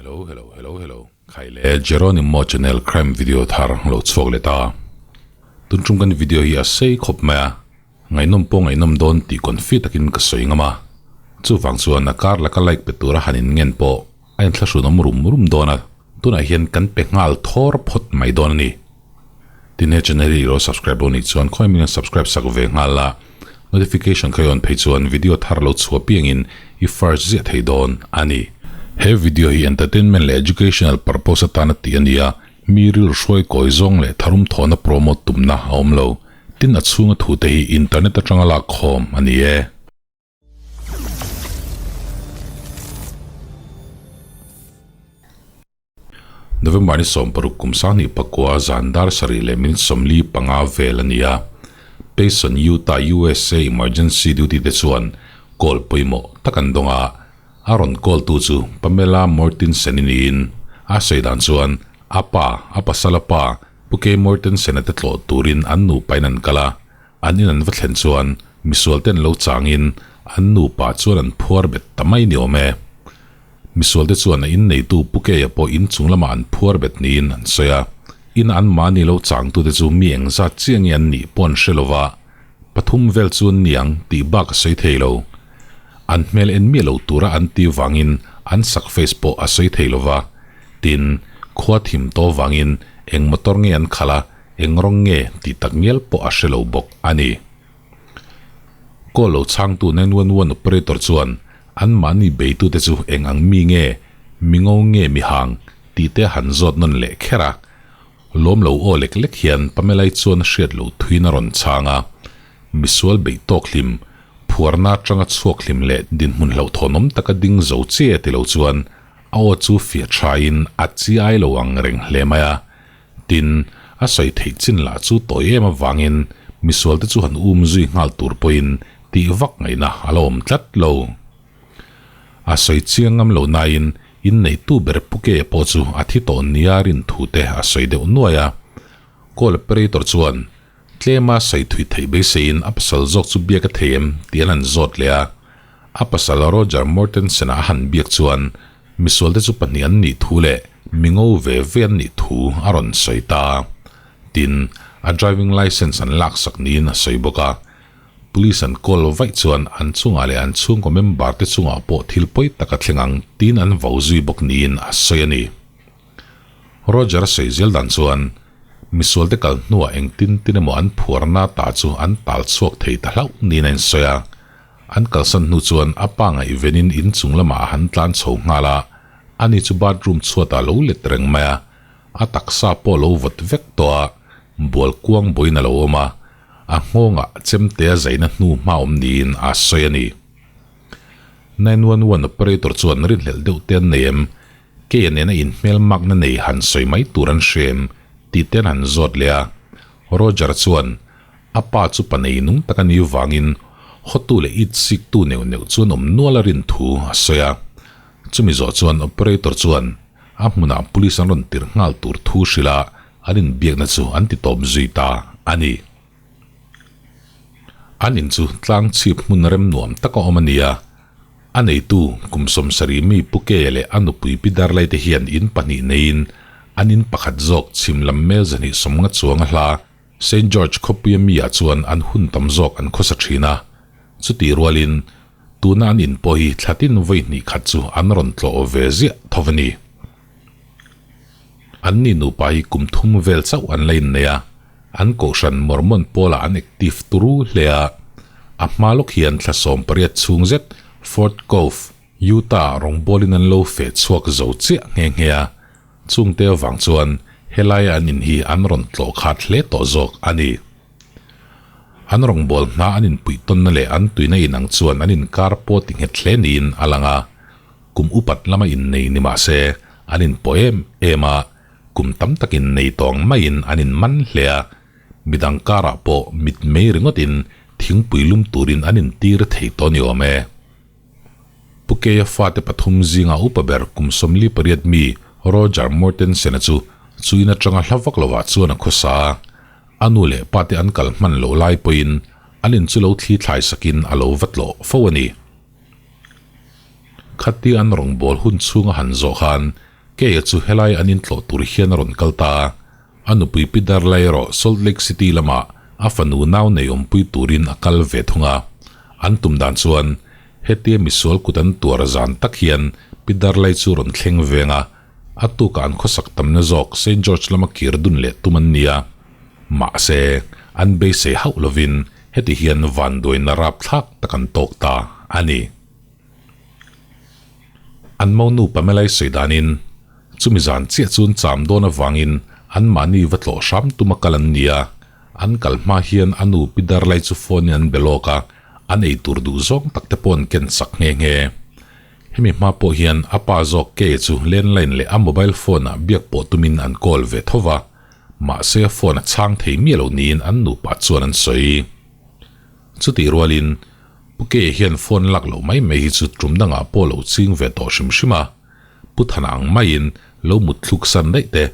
Hello hello hello hello Khai le Jeronimo channel crime video thar lo chhuak leh ta. Tun tum kan video hi a sei khawp mai a, ngaihnawm pawh ngaihnawm dawn tih confi takin ka sawi ngam a. Chuvang chuan a kar laka like pe tura han in ngen pawh a inthlahrunawm rum rum dawn a, tunah hian kan pe nghal thawr phawt mai dawn a ni. Tin he channel hi i lo subscribe lo nih chuan khawi mingin subscribe sak ve nghal la, notification kha i on phei chuan video thar lo chhuah piangin i first ziah thei dawn a ni. He video hi entertainment leh educational purpose atana tih a ni a, mi rilru hruai kawi zawng leh tharum thawhna promote tumna a awm lo. Tin a chhunga thute hi internet atanga lak khawm a ni e. November ni 16 kum 20 pakua zan dar sarih leh minute 45 vel a ni a. Payson, Utah, USA emergency duty te chuan call pawimawh tak an dawng a. A rawn call tu chu Pamela Mortensen i niin a sawi dan chuan a pa, a pasal a pa, Pu Kay Mortensen a te tlawh turin an nupain an kal a. An in an va thlen chuan misual ten lo changin an nupa chuan an phuar bet ta mai ni awm e. Misual te chuan a inneitu Pu Keia pawh inchung lamah an phuar bet niin an sawi a. Ina an mahni lo changtute chu mi engzat chiah nge an nih pawh an hre lo va, pathum vel chu an ni ang tih bak a sawi thei lo. An hmel en miah lo tura an ti vangin an sak face pawh a sawi thei lo va. Tin, khua thim tawh vangin eng motor nge an khalh a, eng rawng nge tih tak ngial pawh a hre lo bawk a ni. Call lo chhangtu 911 operator chuan anmahni beitute chu eng ang mi nge, mi ngo nge mi hang tih te han zawt nawn leh kher a. Lawm lo aw lek lek hian Pamelai chuan a hriat loh thuin a rawn chhang a. Misual beih tawk hlim, phuarna atanga chhuak hlim leh dinhmun hlauhthawnawm taka ding zo che ti lo chuan a aw chu fiah thain a chi ai lo ang reng hle mai a. Tin, a sawi theih chin lah chu tawi em avangin misualte chu han um zui nghal tur pawhin tih vak ngaihna a la awm tlat lo. A sawi chiang ngam lo nain inneitu ber Pu Keia pawh chu a thi tawh nia rin thu te a sawi deuh nuai a. Call operator chuan tlema sawi thui theih beiseiin a pasal zawk chu biak a thei em tih an han zawt leh a. A pasal Roger Mortensen-a a han biak chuan Misualte chu pahnih an nih thu leh mi ngo ve ve an nih thu a rawn sawi ta. Tin, a driving licence an laksak niin a sawi bawk a. Police an call vaih chuan an chungah leh an chhungkaw member te chungah pawh thil pawi tak a thleng ang tiin an vo zui bawk niin a sawi a ni. Roger a sawi zel dan chuan misualte kal hnuah engtin tin emaw an phuarna ta chu an tal chhuak thei ta hlauh niin a insawi a. An kalsan hnu chuan a pa ngaihvenin inchung lamah a han tlan chho nghal a, ani chu bathroom chhuatah lo let reng mai a, a taksa pawh lo vawt vek tawh a, bual kuang buain a lo awm a, a nghawngah chemte a zaina hnu hma awm niin a sawi a ni. 911 operator chuan rinhlelh deuh te an nei em? Kei a nena inhmelmakna nei han sawi mai tur an hre em? tih te an han zawt leh a, Roger chuan A pa chu pa nei nung tak a ni vangin hotu leh it siktu neuh neuh chuan awm nual a rin thu a sawi a. Chumi zawh chuan operator chuan a hmunah police an rawn tirh nghal tur thu hrilh a, an inbiakna chu an ti tawp zui ta a ni. An in chu tlang chhip hmun rem nuam taka awm a ni a, a neitu kum 70 mi Pu Keia leh a nupui Pi Darlai te hian in pahnih neiin an in pakhat zawk chhim lam mel 250 chuang a hla Saint George khawpuia mi ah chuan an hun tam zawk an khawsa thin a, chutih rualin tuna an in pawh hi thla tin vawi hnih khat chu an rawn tlawh ve ziah tho a ni. Anni nupa hi kum thum vel chauh an la innei a, an kohhran Mormon pawlah an active turu hle a, a hma lawk hian thla 18 chhung zet Fort Cove, Utah rawngbawlin an lo feh chhuak zo chiah nghe nghe a, Chungte avang chuan helaia an in hi an rawn tlawh khat hle tawh zawk a ni. An rawngbâwl hna an inpuih tawnna leh an tuina inang chuan an inkar pawh ti nghet hle niin a lang a. Kum upat lama innei ni mah se an inpawh em em a, kum tam tak innei tawng maiin an inman hle a, midang karah pawh mitmei ringawtin thingpui lum turin an intir thei tawh ni awm e. Pu Keia fate pathum zinga upa ber kum 48 mi Roger Mortensen-a chu chuin atanga hla vak lovah chuan a khawsa a. A nu leh pate an kal hman loh lai pawhin an in chu lo thli thlai sakin a lo va tlawh fo a ni. Khatia an rawngbâwl hun chhunga han zawh khan. Kei a chu helai an intlawh tur hian a rawn kal ta a, a nupui pi Darla erawh Salt Lake City lamah a fanu nau nei awmpui turin a kal ve thung a. An tum dan chuan hetia misual kut an tuar zan tak hian pi Darlai chu rawn thleng veng a, a tukah an khawsak tamna zawk Saint George lama kir dun leh tum an ni a. Mahse, an beisei hauh lovin heti hian vanduaina rapthlak tak an tawk ta a ni. An monu Pamela-i sawi danin, chumi zan chiah chuan cham dawn avangin anmahni va tlawh hram tuma kal an ni a, an kal hma hian a nu Pi Darlai chu phone-in an be lawk a, an ei tur duh zawng tak te pawh an ken sak nghe nghe. Hemi hma pawh hian a pa zawk Kay chu landline leh a mobile phone-ah biak pawh tumin an call ve tho va, mahse phone a chhang thei miah lo niin an nupa chuan an sawi. Chutih rualin, Pu Kei hian phone lak loh mai mai hi chu tum dangah pawh lo ching ve tawh hrim hrim a, Pu Thana ang maiin lo mut thluk san daih te,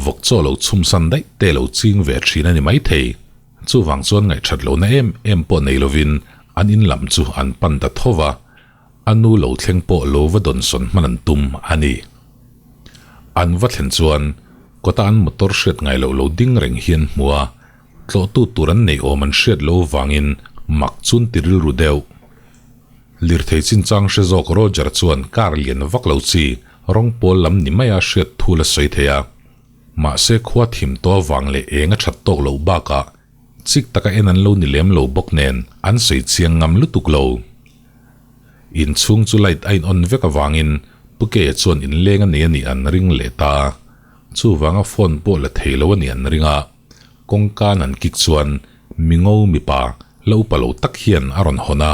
vawk chaw lo chhum san daih te lo ching ve thin a ni maithei. Chuvang chuan ngaihthat lohna em em pawh nei lovin an in lam chu an pan ta tho va, a nu lo thleng pawh lo va dawnsawn hman an tum a ni. An va thlen chuan kawta an motor hriat ngai loh lo ding reng hi an hmu a, Tlawhtu tur an neih awm an hriat lo vangin mak chun ti rilru deuh. Lirthei chinchang hre zawk Roger chuan car lian vak lo chi rawng pawl lam ni maia hriat thu la sawi thei a. Mahse khua thim tawh avang leh eng a that tawk loh bakah chik taka en an lo ni lem lo bawk nen an sawi chiang ngam lutuk lo. Inchhung chu light a in on vek avangin Pu Kea chuan inleng a nei a nih an ring leh ta. Chuvanga phone pawh la thei lo a nih an ring a. Kawngkan an kik chuan mingo mipa la upa lo tak hian a rawn hawn a,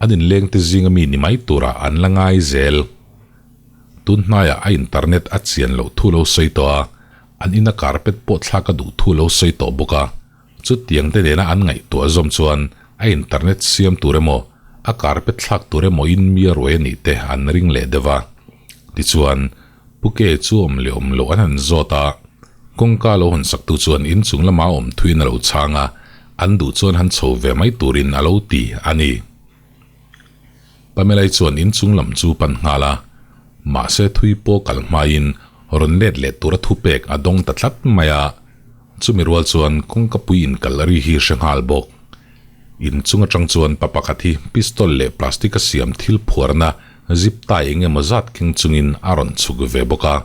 an inlengte zinga mi ni mai turah an la ngai zel. Tun hnaiah a internet a chian loh thu lo sawi tawh a, an ina carpet pawh thlak a duh thu lo sawi tawh bawk a. Chutiang te nena an ngaihtuah zawm chuan a internet siam tur emaw, a carpet thlak tur emaw in mi a ruai a nih te an ring leh deuh a. Tichuan, Pu Ke chu awm leh awm loh an han zawt a, kawngka lo hawn saktu chuan inchung lama awm thuin a lo chhang a, an duh chuan han chho ve mai turin a lo ti a ni. Pamelai chuan inchung lam chu pan nghal a, mahse thui pawh kal hmain rawn let leh tura thupek a dawng ta tlat mai a, chumi rual chuan kawngka pui inkal ri hi hre nghal bawk. Inchung atang chuan pa pakhat hi pistol leh plastic a siam thil phuarna Zip tie eng emaw zat keng chungin a rawn chhuk ve bawk a.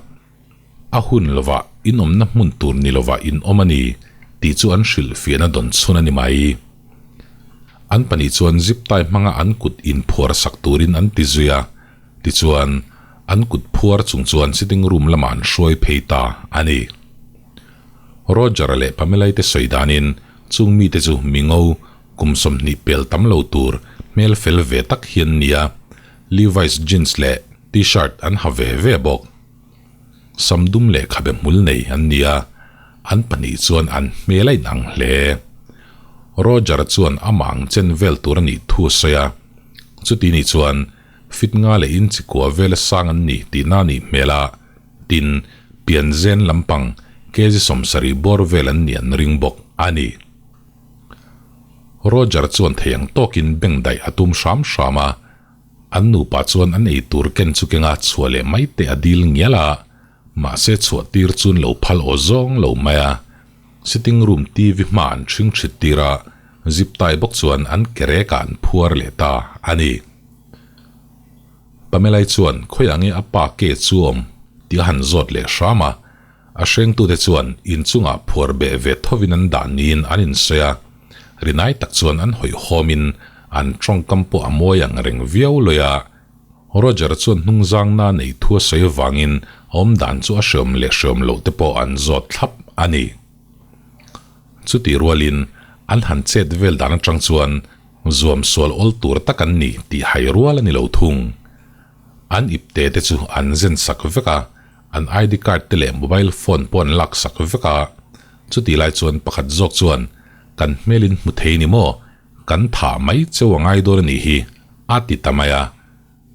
A hun lovah inawmna hmun tur ni lovah in awm a ni tih chu an hrilh fiahna dawn chhun a ni mai. An pahnih chuan zip tie hmanga an kut inphuar sak turin an ti zui a, tichuan an kut phuar chung chuan sitting room lamah an hruai phei ta a ni. Roger-a leh Pamela-i te sawi danin chung mite chu mingo Kum 20 pel tam lo tur hmel fel ve tak hi an ni a, Levi's jeans leh T-shirt an ha ve ve bawk. Sam dum leh khabe hmul nei an ni a, an pahnih chuan an hmel a inang hle. Roger-a chuan amah ang chen vel tur a nih thu a sawi a, chuti ni chuan fit nga leh inchi kua vela sang an ni tihna a nih hmel a, tin, pian zen lampang kg 70 bawr vel an nih an ring bawk a ni. Roger chuan thei ang tawkin beng daih a tum hram hram a, an nupa chuan an ei tur ken chu kenga chhuah leh mai te a dil ngial a, mahse chhuah tir chun lo phal aw zawng lo mai a. Sitting room TV hma an ṭhing ṭhit tir a, zip tie bawk chuan an ke rekah an phuar leh ta a ni. Pamela-i chuan khawiah nge a pa ke chu awm tih a han zawt leh hram a, A hrengtute chuan inchungah phuar beh ve thovin an dah niin an insawi a, rinai tak chuan an hawihhawmin an tawngkam pawh a mawi ang reng viau lawih a. Roger chuan hnungzangna nei thu a sawi avangin a awmdan chu a hreawm leh hreawm loh te pawh an zawt thlap a ni. Chutih rualin an han chet vel dan atang chuan zuam sual awl tur tak an ni tih hai rual a ni lo thung. An ipte te chu an zen sak vek a, An ID card te leh mobile phone pawh an lak sak vek a, chutih lai chuan pakhat zawk chuan, Kan hmel in hmu thei ni maw? Kan thah mai cheu a ngai dawn a nih hi, a ti ta mai a.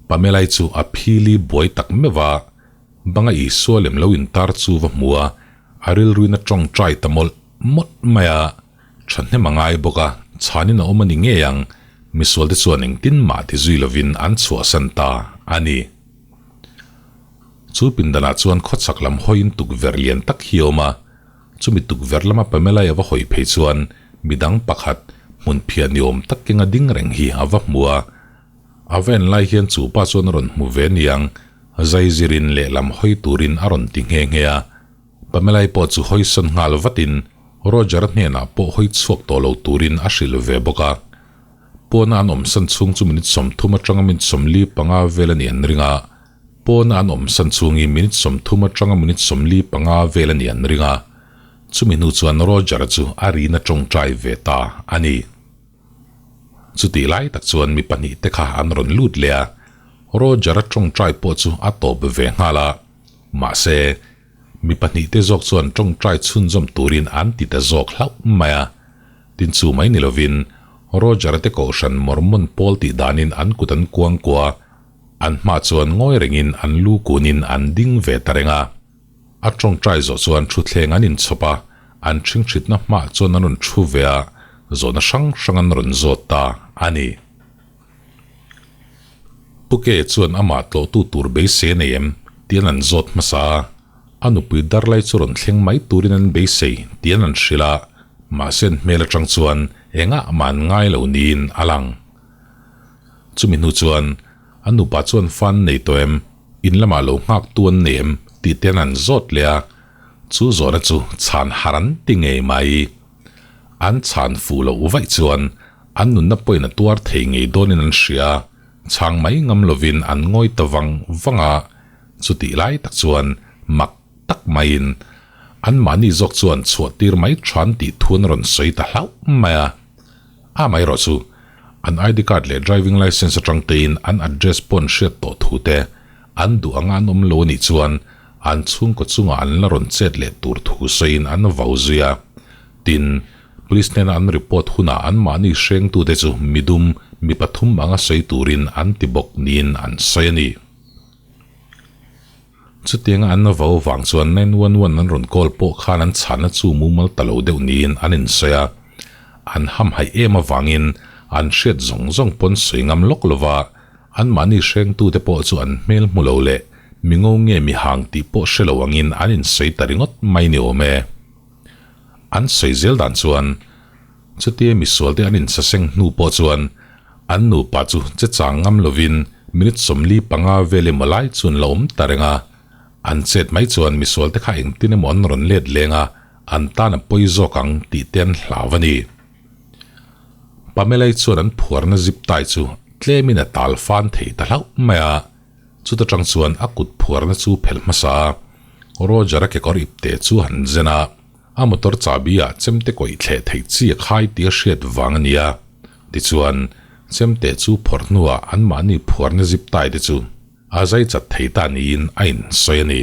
Pamelai chu a phili buai tak meuh a, banga Isua lem lo intar chu va hmu a, a rilruin a tawngtai ta mawlh mawlh mai a. Thahnem a ngai bawk a, chhanin a awm a ni ngei ang, misualte chuan engtin mah ti zui lovin an chhuahsan ta a ni. Chu pindanah chuan khawchhak lam hawiin tukverh lian tak hi a awm a, chumi tukverh lama Pamela-i a va hawi phei chuan midang pakhat hmun phiah ni awm tak kenga ding reng hi a va hmu a. A va en lai hian chu pa chuan a rawn hmu ve niang, zai zirin lehlam hawi turin a rawn ti nghe nghe a. Pamela-i pawh chu hawi sawn nghal vatin Roger-a hnenah pawh hawi chhuak tawh lo turin a hrilh ve bawk a. Pawna an awmsan chhung chu minute 30 atanga minute 45 vel a nih an ring a. Pawna an awmsan chhungin minute 30 atanga minute 45 vel a nih an ring a. Chumi hnu chuan Roger-a chu a rina tawngtai ve ta a ni. Chutih lai tak chuan mi pahnih te kha an rawn lut leh a, Roger-a tawngtai pawh chu a tawp ve nghal a. Mahse, mi pahnih te zawk chuan tawngtai chhunzawm turin an ti ta zawk hlauh mai a. Tin chu mai ni lovin, Roger-a te kohhran Mormon pawl tih danin an kut an kuang kua, an hma chuan ngawi rengin an lu kunin an ding ve ta reng a. A tawngtai zawh chuan thutthleng an inchhawp a, an ṭhingṭhitna hmaah chuan an rawn ṭhu ve a, zawhna hrang hrang an rawn zawt ta a ni. Pu Ke chuan amah tlawhtu tur beisei a nei em? Tian an zawt hmasa a, a nupui darlai chu rawn thleng mai turin an beisei tian an hrilh a, mahse an hmel aṭang chuan engah mah an ngai lo niin a lang. Chumi hnu chuan a nupa chuan fa an nei tawh em? In lamah lo nghak tu an nei em? Tih te an zawt leh a, chu zawhna chu chhan har an ti ngei mai. An chhan fuh loh vaih chuan an nunna pawhin a tuar thei ngei dawnin an hria a, chhang mai ngam lovin an ngawi ta vang vang a, chutih lai tak chuan mak tak maiin anmahni zawk chuan chhuah tir mai than tih thu an rawn sawi ta hlauh mai a. Amaherawh chu an ID card leh driving licence atang tein an address pawh an hriat tawh thu te, an duh anga an awm lo anih chuan an chhungkaw chungah an la rawn chet leh tur thu sawiin an vau zui a. Tin, police hnena an report hunah anmahni hrengtute chu midum mi pathum anga sawi turin an ti bawk niin an sawi a ni. Chutianga an vau vang chuan 911 an rawn call pawh khan an chhanna chu mumal ta lo deuh niin an insawi a, an hamhaih em avangin an hriat zawng zawng pawn sawi ngam lawk lova anmahni hrengtute pawh chu an hmel hmu lo leh mi ngo nge mi hang tih pawh hre lo angin an insawi ta ringawt mai ni awm e. An sawi zel dan chuan chutia misualte an insaseng hnu pawh chuan an nupa chu che chang ngam lovin minute 45 vel emaw lai chu an la awm ta reng a. An chet mai chuan misualte kha engtin emaw an rawn let leng a, an tan a pawi zawk ang tih te an hlau a ni. Pamela-i chuan an phuarna zip tai chu tlemin a tal fan thei ta hlauh mai a. Chuta tang chuan a kut phuarna chu phelh hmasa a, Roger-a kekawr ipte chu han zen a, a motor chahbi ah chemte kawih thleh theih chi a khai tih a hriat vang a ni a. Tichuan, chemte chu phawrh hnuah anmahni phuarna zip tai te chu a zai chat thei ta niin a insawi a ni.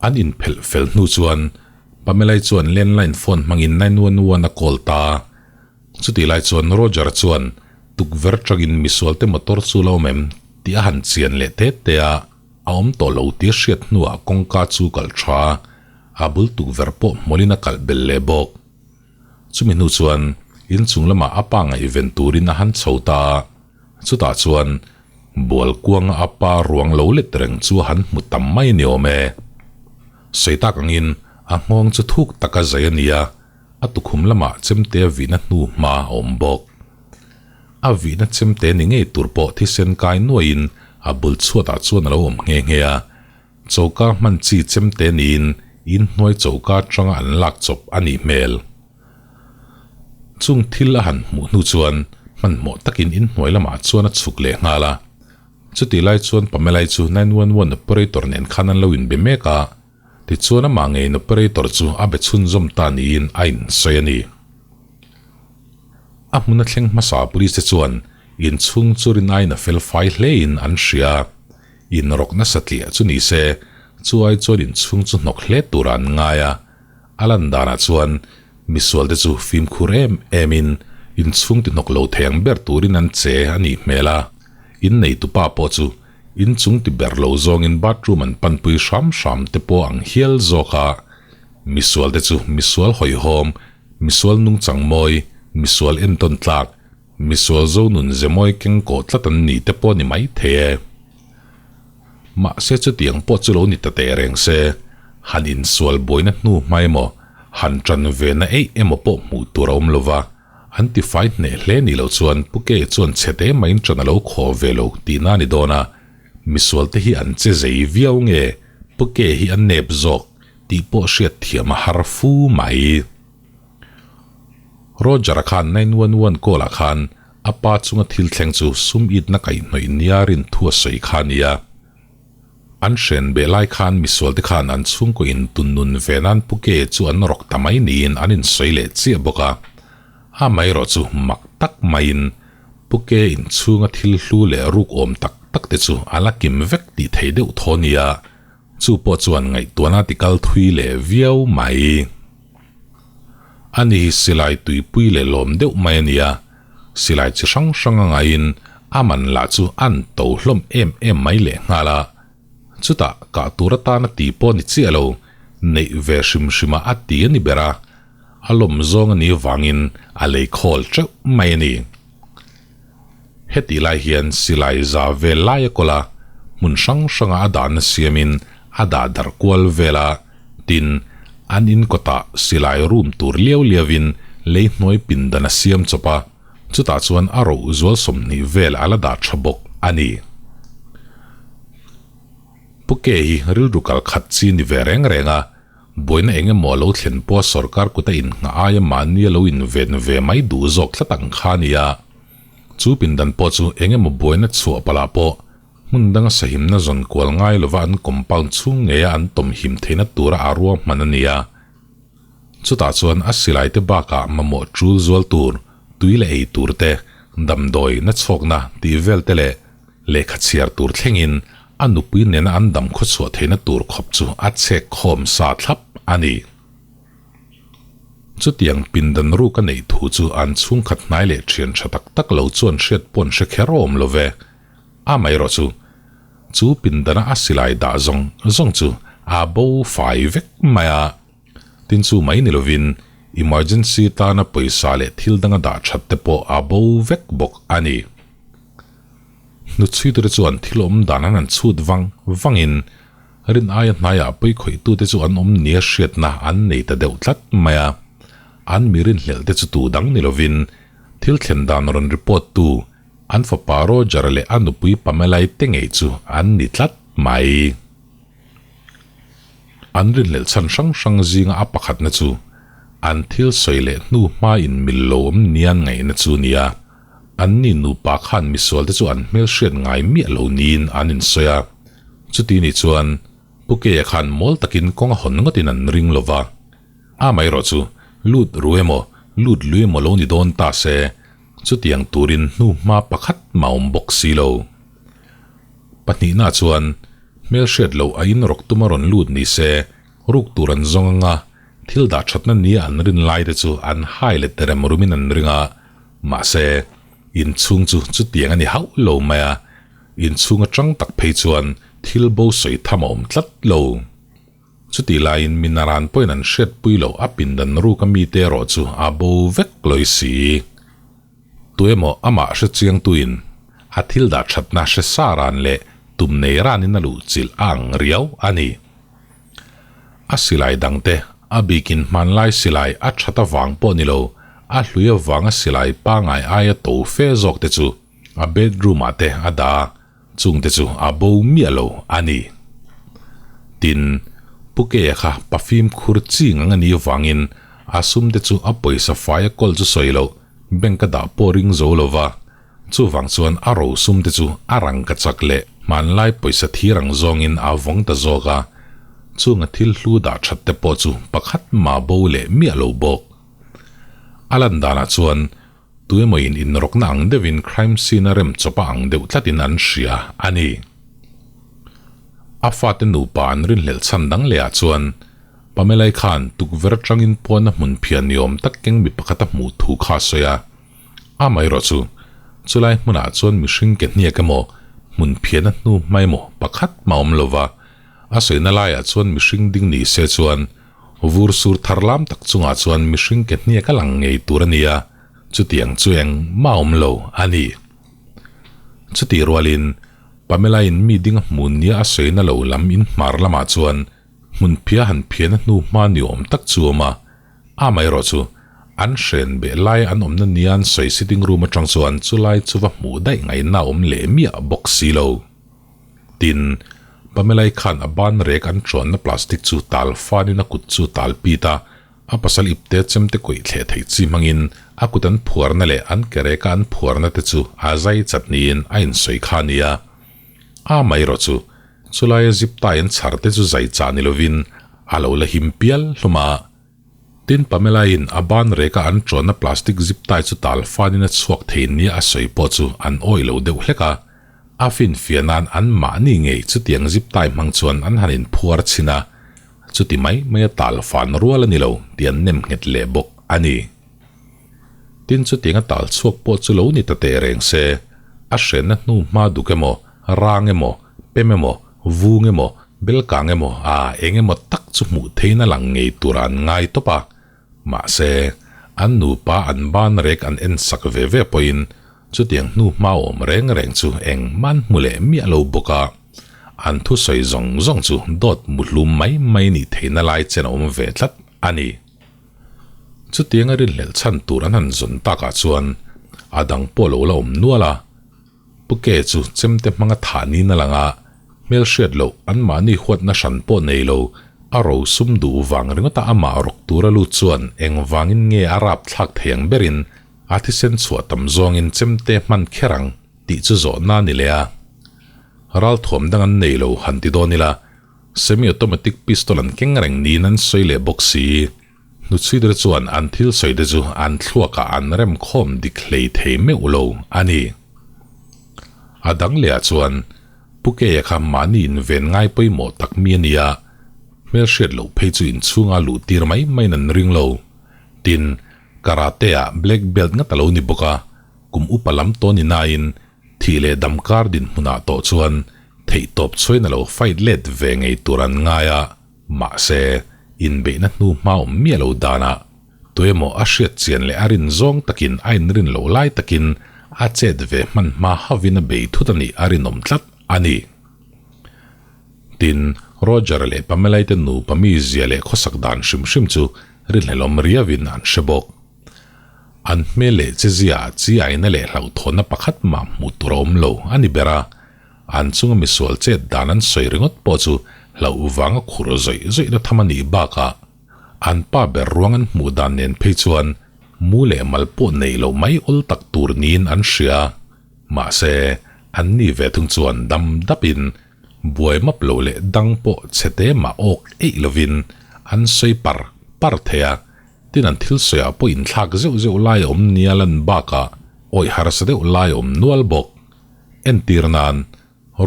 An inphelh fel hnu chuan Pamela-i chuan landline phone hmangin 911 a call ta a. Chutih lai chuan Roger chuan tukverh tangin misualte motor chu la awm em tih a han chian leh te te a, a awm tawh lo tih a hriat hnuah kawngka chu kalh tha a, a bul tukverh pawh hmawlin a kalh belh leh bawk. Chumi hnu chuan inchung lamah a pa ngaihven turin a han chho ta a, chutah chuan bual kuanga a pa ruang lo let reng chu a han hmu tam mai ni awm e. Sawi tak angin a nghawng chu thuk taka zai a ni a, A tukhum lamah chemte a vihna hnu hma a awm bawk. A vihna chemte ni ngei tur pawh thisen kai nuaiin a bul chhuatah chuan a lo awm nghe nghe a. Choka hman chi chemte niin inhnuai choka atanga an lak chawp a nih hmel. Chung thil a han hmuh hnu chuan hmanhmawh takin inhnuai lamah chuan a chhuk leh nghal a. Chutih lai chuan Pamela-i chu 911 operator nen khan an lo inbe mek a. Tichuan amah ngeiin operator chu a be chhunzawm ta niin a insawi a ni. A hmun a thleng hmasa police te chuan inchhung chu rin aiin a fel fai hlein an hria a, inrawk nasa tliah chu ni se chu ai chuan inchhung chu hnawk hle turah an ngai a. A lan danah chuan misual te chu fimkhur em emin inchhung ti hnawk lo thei ang ber turin an che a nih hmel a, inneitupa pawh chu Inchung ti ber lo zawngin bathroom an panpui hram hram te pawh ang hial zawk a, misual te chu misual hawihhawm, misual nungchang mawi, misual entawn tlak, misual zo nun ze mawi keng kawh tlat an ni te pawh ni mai thei e. Mahse chutiang pawh chu lo ni ta teh reng se, han insual buaina hnu hma emaw, han tan ve na eih emaw pawh hmuh tur a awm lo va, an tifai hneh hle nih loh chuan Pu Kei chuan chhe te maiin tan a lo khaw ve lo tihna a ni dawn a, misual te hi an che zei viau nge Pu Kei hi a nep zawk tih pawh hriat thiam a har fu mai. Roger-a khan 911 call-ah khan a pa chunga thil thleng chu sum itna kaihhnawih nia rin thu a sawi kha a nia. An hren beh lai khan misualte khan an chhungkaw in tun nun ve nan Pu Ke chu an rawk ta mai niin an insawi leh chiah bawk a. Amaherawh chu mak tak maiin Pu Ke inchhunga thil hlu leh ruk awm tak tak te chu a la kim vek tih thei deuh thaw nia. Chu pawh chuan ngaihtuahna ti kal thui leh viau mai. Ani hi silai tuipui leh lawm deuh mai a nia, silai chi hrang hrang a ngaiin a man lah chu an to hlawm em em mai leh nghal a. Chutah kah tur atana ti pawh ni chiah lo, neih ve hrim hrimah a ti a ni ber a, a lawm zawng a nih vangin a lei khawl teuh mai a ni. Hetih lai hian silai za vel lai a kawl a, hmun hrang hranga a dahna siamin a dah darh kual vel a, tin, an in kawtah silai room tur liau liauin lei hnuai pindan a siam chawp a, chutah chuan a roh zual 20 vel a la dah tha bawk a ni. Pu Ke hi rilru kal khat chi ni ve reng reng a, Buaina eng emaw a lo thlen pawha sorkar kuta innghah aia mahni a lo inven ve mai duh zawk tlat ang kha a ni a. Chu pindan pawh chu eng emaw buaina chhuah palh ah pawh hmun danga sahimna zawn kual ngai lova an compound chhung ngeia an tawmhim theihna tura a ruahman a ni a. Chutah chuan a silai te bakah mamawh tul zual tur, tui leh ei tur te, damdawi, nachhawkna tih vel te leh lehkha chhiar tur thlengin a nupui nena an dam khawchhuah theihna tur khawp chu a chhek khawm sa thlap a ni. Chutiang pindan ruk a neih thu chu an chhungkhat hnai leh thian tha tak tak lo chuan hriat pawn hre kher awm lo ve. Amaherawh chu, chu pindana a silai dah zawng zawng chu a bo fai vek mai a. Tin chu mai ni lovin emergency tana pawisa leh thil danga dah that te pawh a bo vek bawk a ni. Hnuchhuitute chuan thil awm dan an han chhut vang vangin rin aia hnaiah pawikhawih-tute chu an awm nia hriatna an nei ta deuh tlat mai a. An mi rinhlelh te chu tu dang ni lovin thil thlen dan rawn report tu an fapa Roger-a leh a nupui Pamela-i te ngei chu an ni tlat mai. An rinhlelh chhan hrang hrang zinga a pakhatna chu an thil sawi leh hnu hma in mil lo awm nia an ngaihna chu nia. Anni nupa khan misual te chu an hmelhriat ngai miah lo niin an insawi a. Chuti ni chuan Pu Keia khan mawl takin kawng a hawn ngawtin an ring lo va. Amaherawh chu lut ru emaw, lut lui emaw lo ni dawn ta se, chutiang turin hnu hma pakhat mah awm bawk si lo. Pahnihna chuan hmelhriat loh a inrawk tuma rawn lut ni se, ruk tur an zawng anga thil dah thatna nia an rin lai te chu an hai let rem rumin an ring a, mahse, inchhung chu chutiang a ni hauh lo mai a, inchhung atang tak phei chuan thil bo sawi tham a awm tlat lo. Chutih laiin mi naran pawhin an hriatpui loh a pindan ruk a mite erawh chu a bo vek lawi si. Tuemaw amah hre chiangtuin a thil dah thatna hre sa ran leh tum nei ranin a luh chilh a ang riau a ni. A silai dangte a bikin hmanlai silai a that avang pawh ni lo, a hlui avanga silai pangai aia to fe zawk te chu a bedroom ah te a dah a, chungte chu a bo miah lo a ni. Tin, Pu Keia kha pa fimkhur chi ngang a nih avangin a sumte chu a pawisa fai a kawl chu sawi loh, bank a dah pawh ring zo lo va, chuvang chuan a ro sumte chu a rangka chak leh hmanlai pawisa thir ang zawngin a vawng ta zawk a, chunga thil hlu dah that te pawh chu pakhat mah bo leh miah lo bawk. A lan danah chuan Tuemaw-in inrawkna ang deuhin crime scene a rem chawp a ang deuh tlatin an hria a ni. A fate nupa an rinhlelh chhan dang lehah chuan Pamela-i khan tukverh atangin pawn a hmun phian ni awm tak keng mi pakhat a hmuh thu kha a sawi a. Amaherawh chu, chulai hmunah chuan mihring ke hniak emaw, hmun phian a hnu hma emaw pakhat mah awm lova, a sawina laiah chuan mihring ding ni se chuan Vur sur thar lam tak chungah chuan mihring ke hniak a lang ngei tur a ni a, chutiang chu eng mah awm lo a ni. Chutih rualin Pamela-in mi ding a hmu nia a sawina lo lam in hmar lamah chuan hmun phia han phian a hnu hma ni awm tak chu a awm a, amaherawh chu an hren beh lai an awmna nia an sawi sitting room atang chuan chulai chu va hmuh daih ngaihna a awm leh miah bawk si lo. Tin, Pamela-i khan a ban rek an chuanna plastic chu tal fanin a kut chu tal pit a, A pasal ipte chemte kawih thleh theih chi hmangin a kut an phuarna leh an ke reka an phuarna te chu a zai chat niin a insawi kha a ni a. A amaherawh chu, chulaia zip tai an chhar te chu zai chah ni lovin a lo la him pial hlawm a. Tin, Pamela-in a ban reka an ṭawnna plastic zip tai chu tal fanin a chhuak thei nia a sawi pawh chu an awih lo deuh hlek a. A finfiah nan an mahni ngei chutiang zip tai hmang chuan an han inphuar chhin a. Chuti mai mai a tal fan rual a ni lo tih an nem nghet leh bawk a ni. Tin chutiang a tal chhuak pawh chu lo ni ta teh reng se, a hrenna hnu hma duk emaw, rang emaw, pem emaw, vung emaw, belkang emaw a eng emaw tak chu hmuh theiin a lang ngei tura an ngai tawp a. Mahse, an nupa an ban rek an en sak ve ve pawhin Chutiang hnu hma awm reng reng chu engmah an hmu leh miah lo bawk a, an thusawi zawng zawng chu dawt muhlum mai mai nih theihna lai chen a awm ve tlat a ni. Chutianga rinhlelh chhan tur an han zawn takah chuan a dang pawh lo la awm nual a, Pu Ke chu chemte hmanga thah niin a lang a, hmelhriat loh anmahni huatna hran pawh nei lo, a ro sum duh vang ringawta amah rawk tura lut chuan engvangin nge a rapthlak thei ang berin A thisen chhuah tam zawngin chemte hman kher ang tih chu zawhna a ni leh a. Ralthuam dang an nei lo han ti dawn ila, semi-automatic pistol an keng reng niin an sawi leh bawk si. Hnuchhuidre chuan an thil sawi te chu an thluakah an rem khawm dik hlei thei meuh lo a ni. A dang lehah chuan Pu Keia kha mahni inven ngai pawimawh tak mi a nia, hmelhriat loh phei chu inchhunga luh tir mai maiin an ring lo. Tin, Karate ah black belt ngat a lo ni bawk a, kum upa lam tawh ni nain thih leh dam kar dinhmunah tawh chuan theihtawp chhuain a lo fight let ve ngei tur an ngai a, mahse inbeihna hnu hma awm miah lo danah tuemaw a hriat chian leh a rin zawng takin a inrin loh lai takin a chet ve hman hma havin a bei thut a nih a rinawm tlat a ni. Tin, Roger leh Pamela-i te nupa mizia leh khawsak dan hrim hrim chu rinhlelawm riauin an hre bawk. An hmel leh chezia ah chi aina leh hlauhthawnna pakhat mah hmuh tur a awm lo a ni ber a, an chunga misual chet dan an sawi ringawt pawh chu hlauh vanga khur zawih zawihna tham a nih bakah an pa ber ruang an hmuh dan nen phei chuan mu leh mal pawh neih loh mai awl tak tur niin an hria. Mahse, an ni ve thung chuan dam dapin Buai map lo leh dang pawh chhe te mah awk eih lovin an sawi par par thei a, tin an thil sawiah pawh inthlak zeuh zeuh lai a awm nia lan bakah awih harsa deuh lai a awm nual bawk. Entir nan,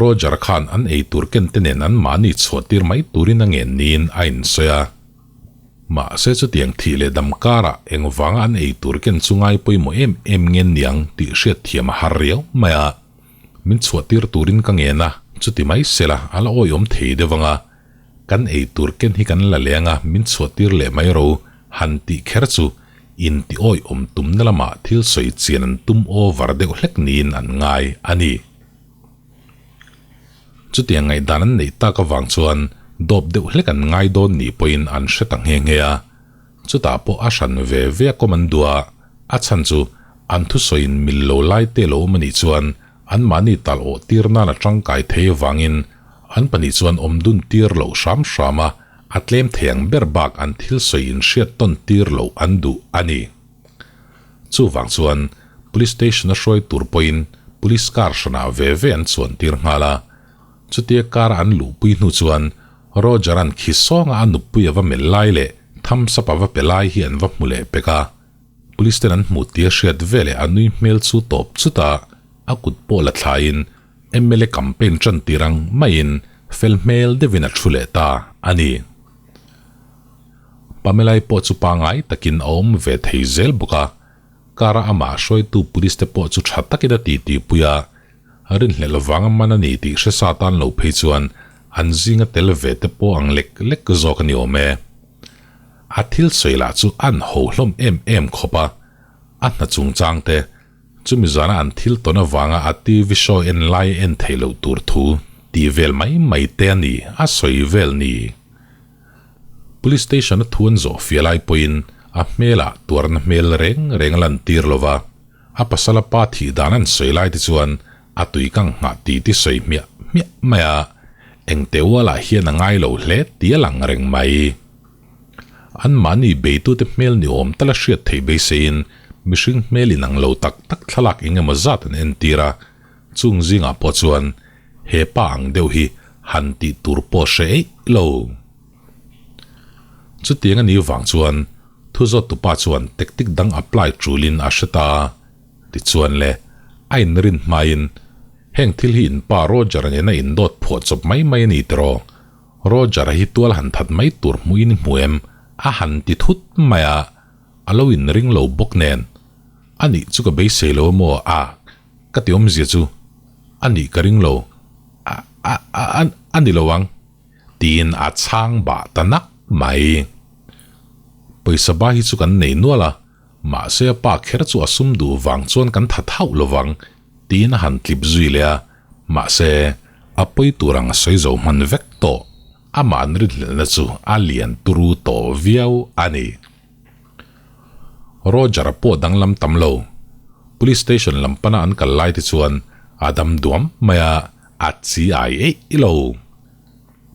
Roger khan an ei tur ken te nen an mahni chhuah tir mai turin a ngen niin a insawi a. Mahse chutiang thih leh dam karah engvanga an ei tur ken chu ngai pawimawh em em ngen niang tih hriatthiam a har riau mai a. Min chhuah tir turin ka ngen a, chuti mai sela a la awihawm thei deuh ang a, kan ei tur ken hi kan la leng a, min chhuah tir leh mai ro han tih kher chu inti awihawm tumna lamah thil sawi chian an tum over deuh hlek niin an ngai a ni. Chutiang ngaihdan an neih tak avang chuan dawp deuh hlek an ngai dawn nih pawhin an hre ta nghe nghe a, Chutah pawh a hran ve ve a kawm an duh a, a chhan chu an thusawiin mil lo lai te lo awm a nih chuan anmahni tal awh tir nan a tangkai thei avangin an pahnih chuan awm dun tir loh hram hram a, a tlem thei ang ber bak an thil sawi inhriat tawn tir loh an duh a ni. Chuvang chuan Police Station a hruai tur pawhin Police car hranah ve ve an chuan tir nghal a, chutia car a an luhpui hnu chuan Roger-a'n khi sawnga a nupui a va melh lai leh thumbs up a va pe lai hi an va hmu leh pek a. Police ten an hmuh tia hriat veleh a nui hmel chu tawp chut a, a kut pawh la thlaiin mla campaign tan tir ang maiin fel hmel deuhin a thu leh ta a ni. Pamela-i pawh chu pangai takin a awm ve thei zel bawk a, car a amah hruaitu police te pawh chu tha takin a titi pui a, Rinhlelh vanga man a ni tih hre sa tan lo phei chuan an zinga tel ve te pawh ang lek lek zawk a ni awm e. A thil sawi lah chu an ho hlawm em em khawp a, a hna chungchang te, Chumi zana an thil tawn avanga a TV show en lai en theih loh tur thu tih vel mai mai te a ni a sawi vel ni. Police station a thu an zawh fiah lai pawhin a hmelah tuarna hmel reng reng a lantir lo va, a pasala pa thih dan an sawi lai te chuan a tui kang nghah ti ti sawi hmiah hmiah mai a, engte ualah hian a ngai lo hle tih a lang reng mai. Anmahni beitute hmel ni awm tala hriat theih beiseiin mihring hmel inang lo tak tak thlalak eng emaw zat an entir a, chung zingah pawh chuan he pa ang deuh hi han tih tur pawh hre eih lo. Chutiang a nih vang chuan thu zawttupa chuan tactic dang apply tulin a hre ta a, tichuan le, a inrin hmain heng thil hi inpa Roger-a nena indawt phuah chawp mai mai a ni tiraw? Roger-a hi tual han that mai tur hmuhin i hmu em? A han ti thut mai a, a lo inring lo bawk nen. A nih chu ka beisei lo emaw a, ka ti awmzia chu a nih ka ring lo, a, a, a, a ni lo ang, tiin a chhang bah ta nak mai. Pawisa ba hi chu kan nei nual a, mahse a pa kher chu a sum duh vang chuan kan that hauh lo vang, tiin a han tlip zui leh a. Mahse, a pawi tur ang a sawi zo hman vek tawh. Amah an rinhlelhna chu a lian turu tawh viau a ni. Roger-a pawh danglam tam lo. Police station lam pana an kal lai te chuan a dam duam mai a, a chi ai eih lo.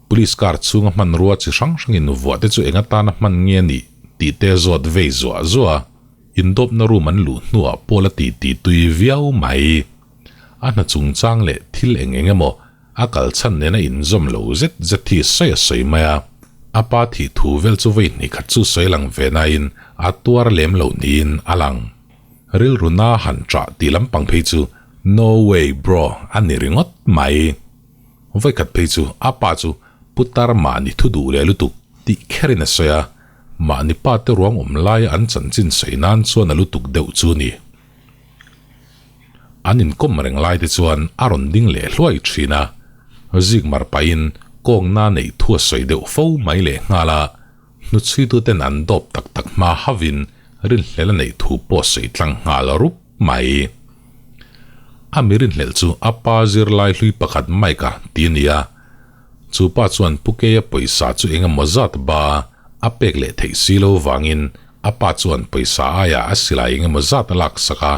Police car chhunga hmanrua chi hrang hrangin vuah te chu eng atana hman nge a nih tih te zawt vei zuah zuah a, indawpna room an luh hnuah pawh la ti ti tui viau mai. A hna chungchang leh thil eng eng emaw a kal chhan nena inzawm lo zet zet hi sawi a sawi mai a. A pa thih thu vel chu vawi hnih khat chu sawi lang ve nain a tuar lem lo niin a lang. Rilru na han ṭah tih lampang phei chu no way bro a ni ringawt mai. Vawi khat phei chu a pa chu putar mahni thu duh leh lutuk tih kherin a sawi a, mahni pa te ruang awm laia an chanchin sawi nan chuan a lutuk deuh chu ni. An inkawm reng lai te chuan a rawn ding leh hluai thin a, Zikmar pahin kawngna neih thu a sawi deuh fo mai leh nghal a, hnuchhuituten an dawp tak tak hma hauhin rinhlel a neih thu pawh sawi tlang nghal rup mai. A mi rinhlelh chu a pa zirlai hlui pakhat Mike-a ti a ni a, chu pa chuan Pu Keia pawisa chu eng emaw zat ba a pek leh theih si lo vangin A pa chuan pawisa aiah a silai eng emaw zat a lak sak a,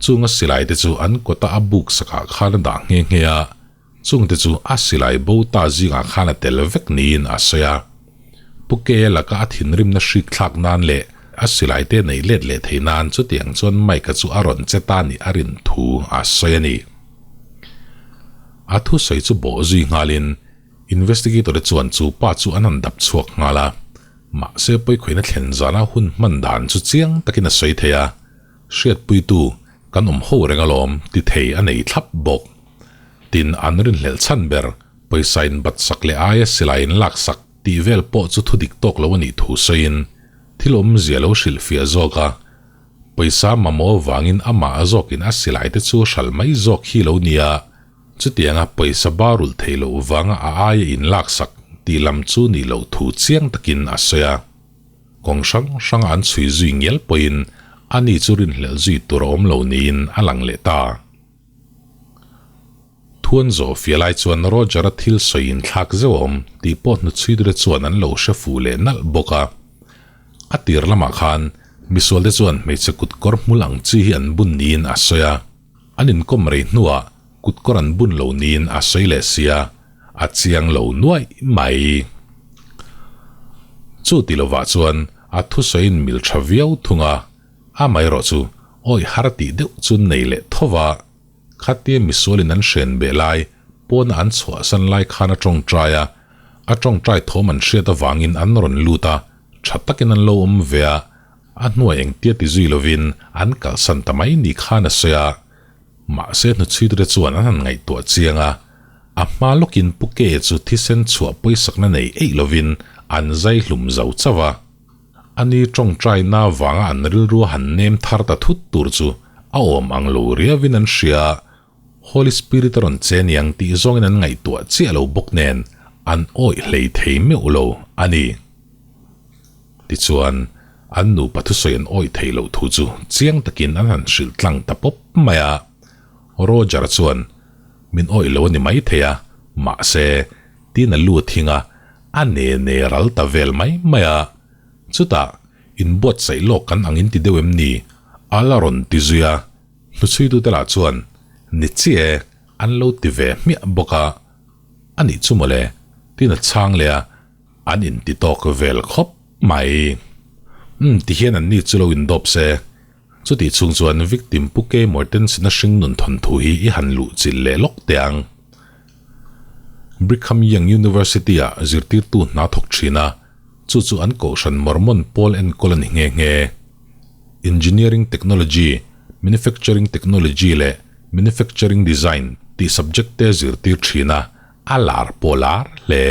chung a silai te chu an kawta a buk sakah khan a dah nghe nghe a, chung te chu a silai bo ta zingah khan a tel vek niin a sawi a. Pu Kea laka a thinrimna hrik thlak nan leh a silai te neih let leh thei nan chutiang chuan Mike-a chu a rawn che ta nih a rin thu a sawi a ni. A thusawi chu bawh zui nghalin Investigator te chuan chu pa chu an han dap chhuak nghal a, mahse pawikhawihna thlen zana hun hman dan chu chiang takin a sawi thei a, hriatpuitu kan awm ho reng alawm ti thei a nei thlap bawk. Tin, an rinhlelh chhan ber, pawisa in bat sak leh aia silai in lak sak tih vel pawh chu thudik tawk lo a nih thu sawiin thil awmzia lo hrilhfiah zawk a, pawisa mamawh vangin amah zawkin a silai te chu hral mai zawk hi lo nia. Chutianga pawisa ba rulh theih loh vanga a aia in laksak tih lam chu nih loh thu chiang takin a sawi a. Kawng hrang hranga an chhui zui ngial pawhin ani chu rinhlelh zui tur a awm lo niin a lang leh ta. Thuan zawh fiah lai chuan Roger-a thil sawi inthlak zeuh a awm tih pawh hnuchhuitute chuan an lo hre fuh leh nalh bawk a. A tir lamah khan misualte chuan hmeichhe kutkawr hmul ang chi hi an bun niin a sawi a. An inkawm rei hnuah kutkawr an bun lo niin a sawi leh sia, a chiang lo nuaih mai. Chu ti lovah chuan a thusawiin mil tha viau thung a, amaherawh chu awih har tih deuh chu nei leh tho va, khatia misualin an hren beh lai pawna an chhuahsan lai khan a tawngtai a, a tawngtai thawm an hriat avangin an rawn lut a, tha takin an lo awm ve a, A hnuai engtia ti zui lovin an kalsan ta mai ni khan a sawi a, mahse hnuchhuitute chuan an han ngaihtuah chiang a, a hma lawkin Pu Ke chu thisen chhuah pawisakna nei eih lovin an zai hlum zo chauh a. Ani tawngtaina vanga an rilru a han nem thar ta thut tur chu a awm ang lo riauin an hria a, Holy Spirit a rawn che niang tih zawngin an ngaihtuah chiah lo bawk nen an awih hlei thei meuh lo a ni. Tichuan, An nupa thusawi an awih theih loh thu chu chiang takin an han hrilh tlang ta pawp mai a. Roger chuan, Min awih lo a ni mai thei a, mahse, tiin a lu a thing a, a ne ne ral ta vel mai mai a. Chutah, inbuatsaih lawk kan ang inti deuh em ni? A la rawn ti zui a. Hnuchhuitute lah chuan, Ni chiah e, an lo ti ve hmiah bawk a. A nih chu mawle, tiin a chhang leh a, an inti tawk vel khawp mai. Umm, tihian an ni chu lo indawp se. Chutih chhung chuan victim Pu Kay Mortensen-a hringnun thawnthu hi i han luh chilh leh lawk teh ang. Brigham Young University-ah zirtirtu hna thawk thin a, chu chu an kohhran Mormon pawl enkawl a ni nghe nghe. Engineering Technology, Manufacturing Technology leh Manufacturing Design tih subject te zirtir thin a, a lar pawh lar hle.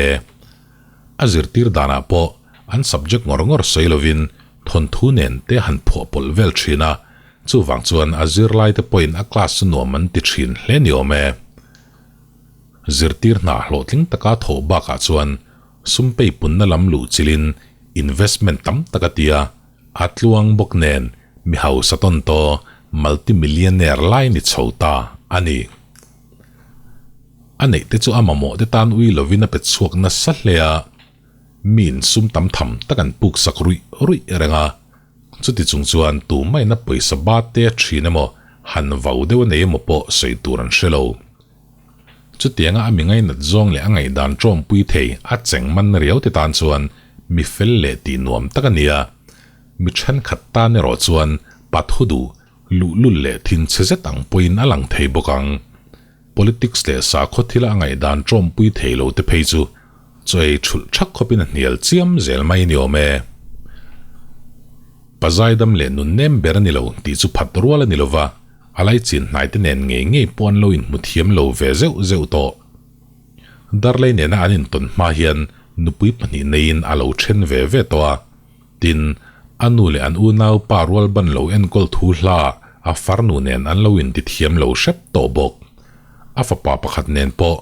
A zirtir danah pawh an subject ngawr ngawr sawi lovin thawnthu nen te han phuah pawlh vel thin a, chuvang chuan a zirlai te pawhin a class chu nuam an ti thin hle ni awm e. Zirtir hna hlawhtling taka thawh bakah chuan sum pei punna lam luh chilhin investment tam tak a ti a, A tluang bawk nen mi hausa tawn taw multi-millionaire lai ni chho ta a ni. A neih te chu a mamawh te tan ui lovin a pe chhuak nasa hle a, miin sum tam tham tak an puk sak ruih ruih reng a. Chuti chung chuan tu maina pawisa ba te a thin emaw han vau deuh a nei emaw pawh sawi tur an hre lo. Chutianga a mi ngainat zawng leh a ngaihdan tawmpui thei a cheng man riau te tan chuan mi fel leh tih nuam tak a ni a. Mi thenkhat tan erawh chuan pa thu duh, luhlul leh thinchhe zet ang pawhin a lang thei bawk ang. Politics leh sakhaw thila a ngaihdan tawmpui thei lo te phei chu chaw ei thulh thak khawpin a hnial chiam zel mai ni awm e. Pa zaidam leh nun nem ber a ni lo tih chu phat rual a ni lo va. A laichin hnaite nen ngei ngei pawh an lo inhmu thiam lo ve zeuh zeuh tawh. Darlei nena an intawn hma hian nupui pahnih neiin a lo then ve ve tawh a. Tin, a nu leh an unau pa rual ban lo enkawl thu hla a farnu nen an lo inti thiam lo hrep tawh bawk. A fapa pakhat nen pawh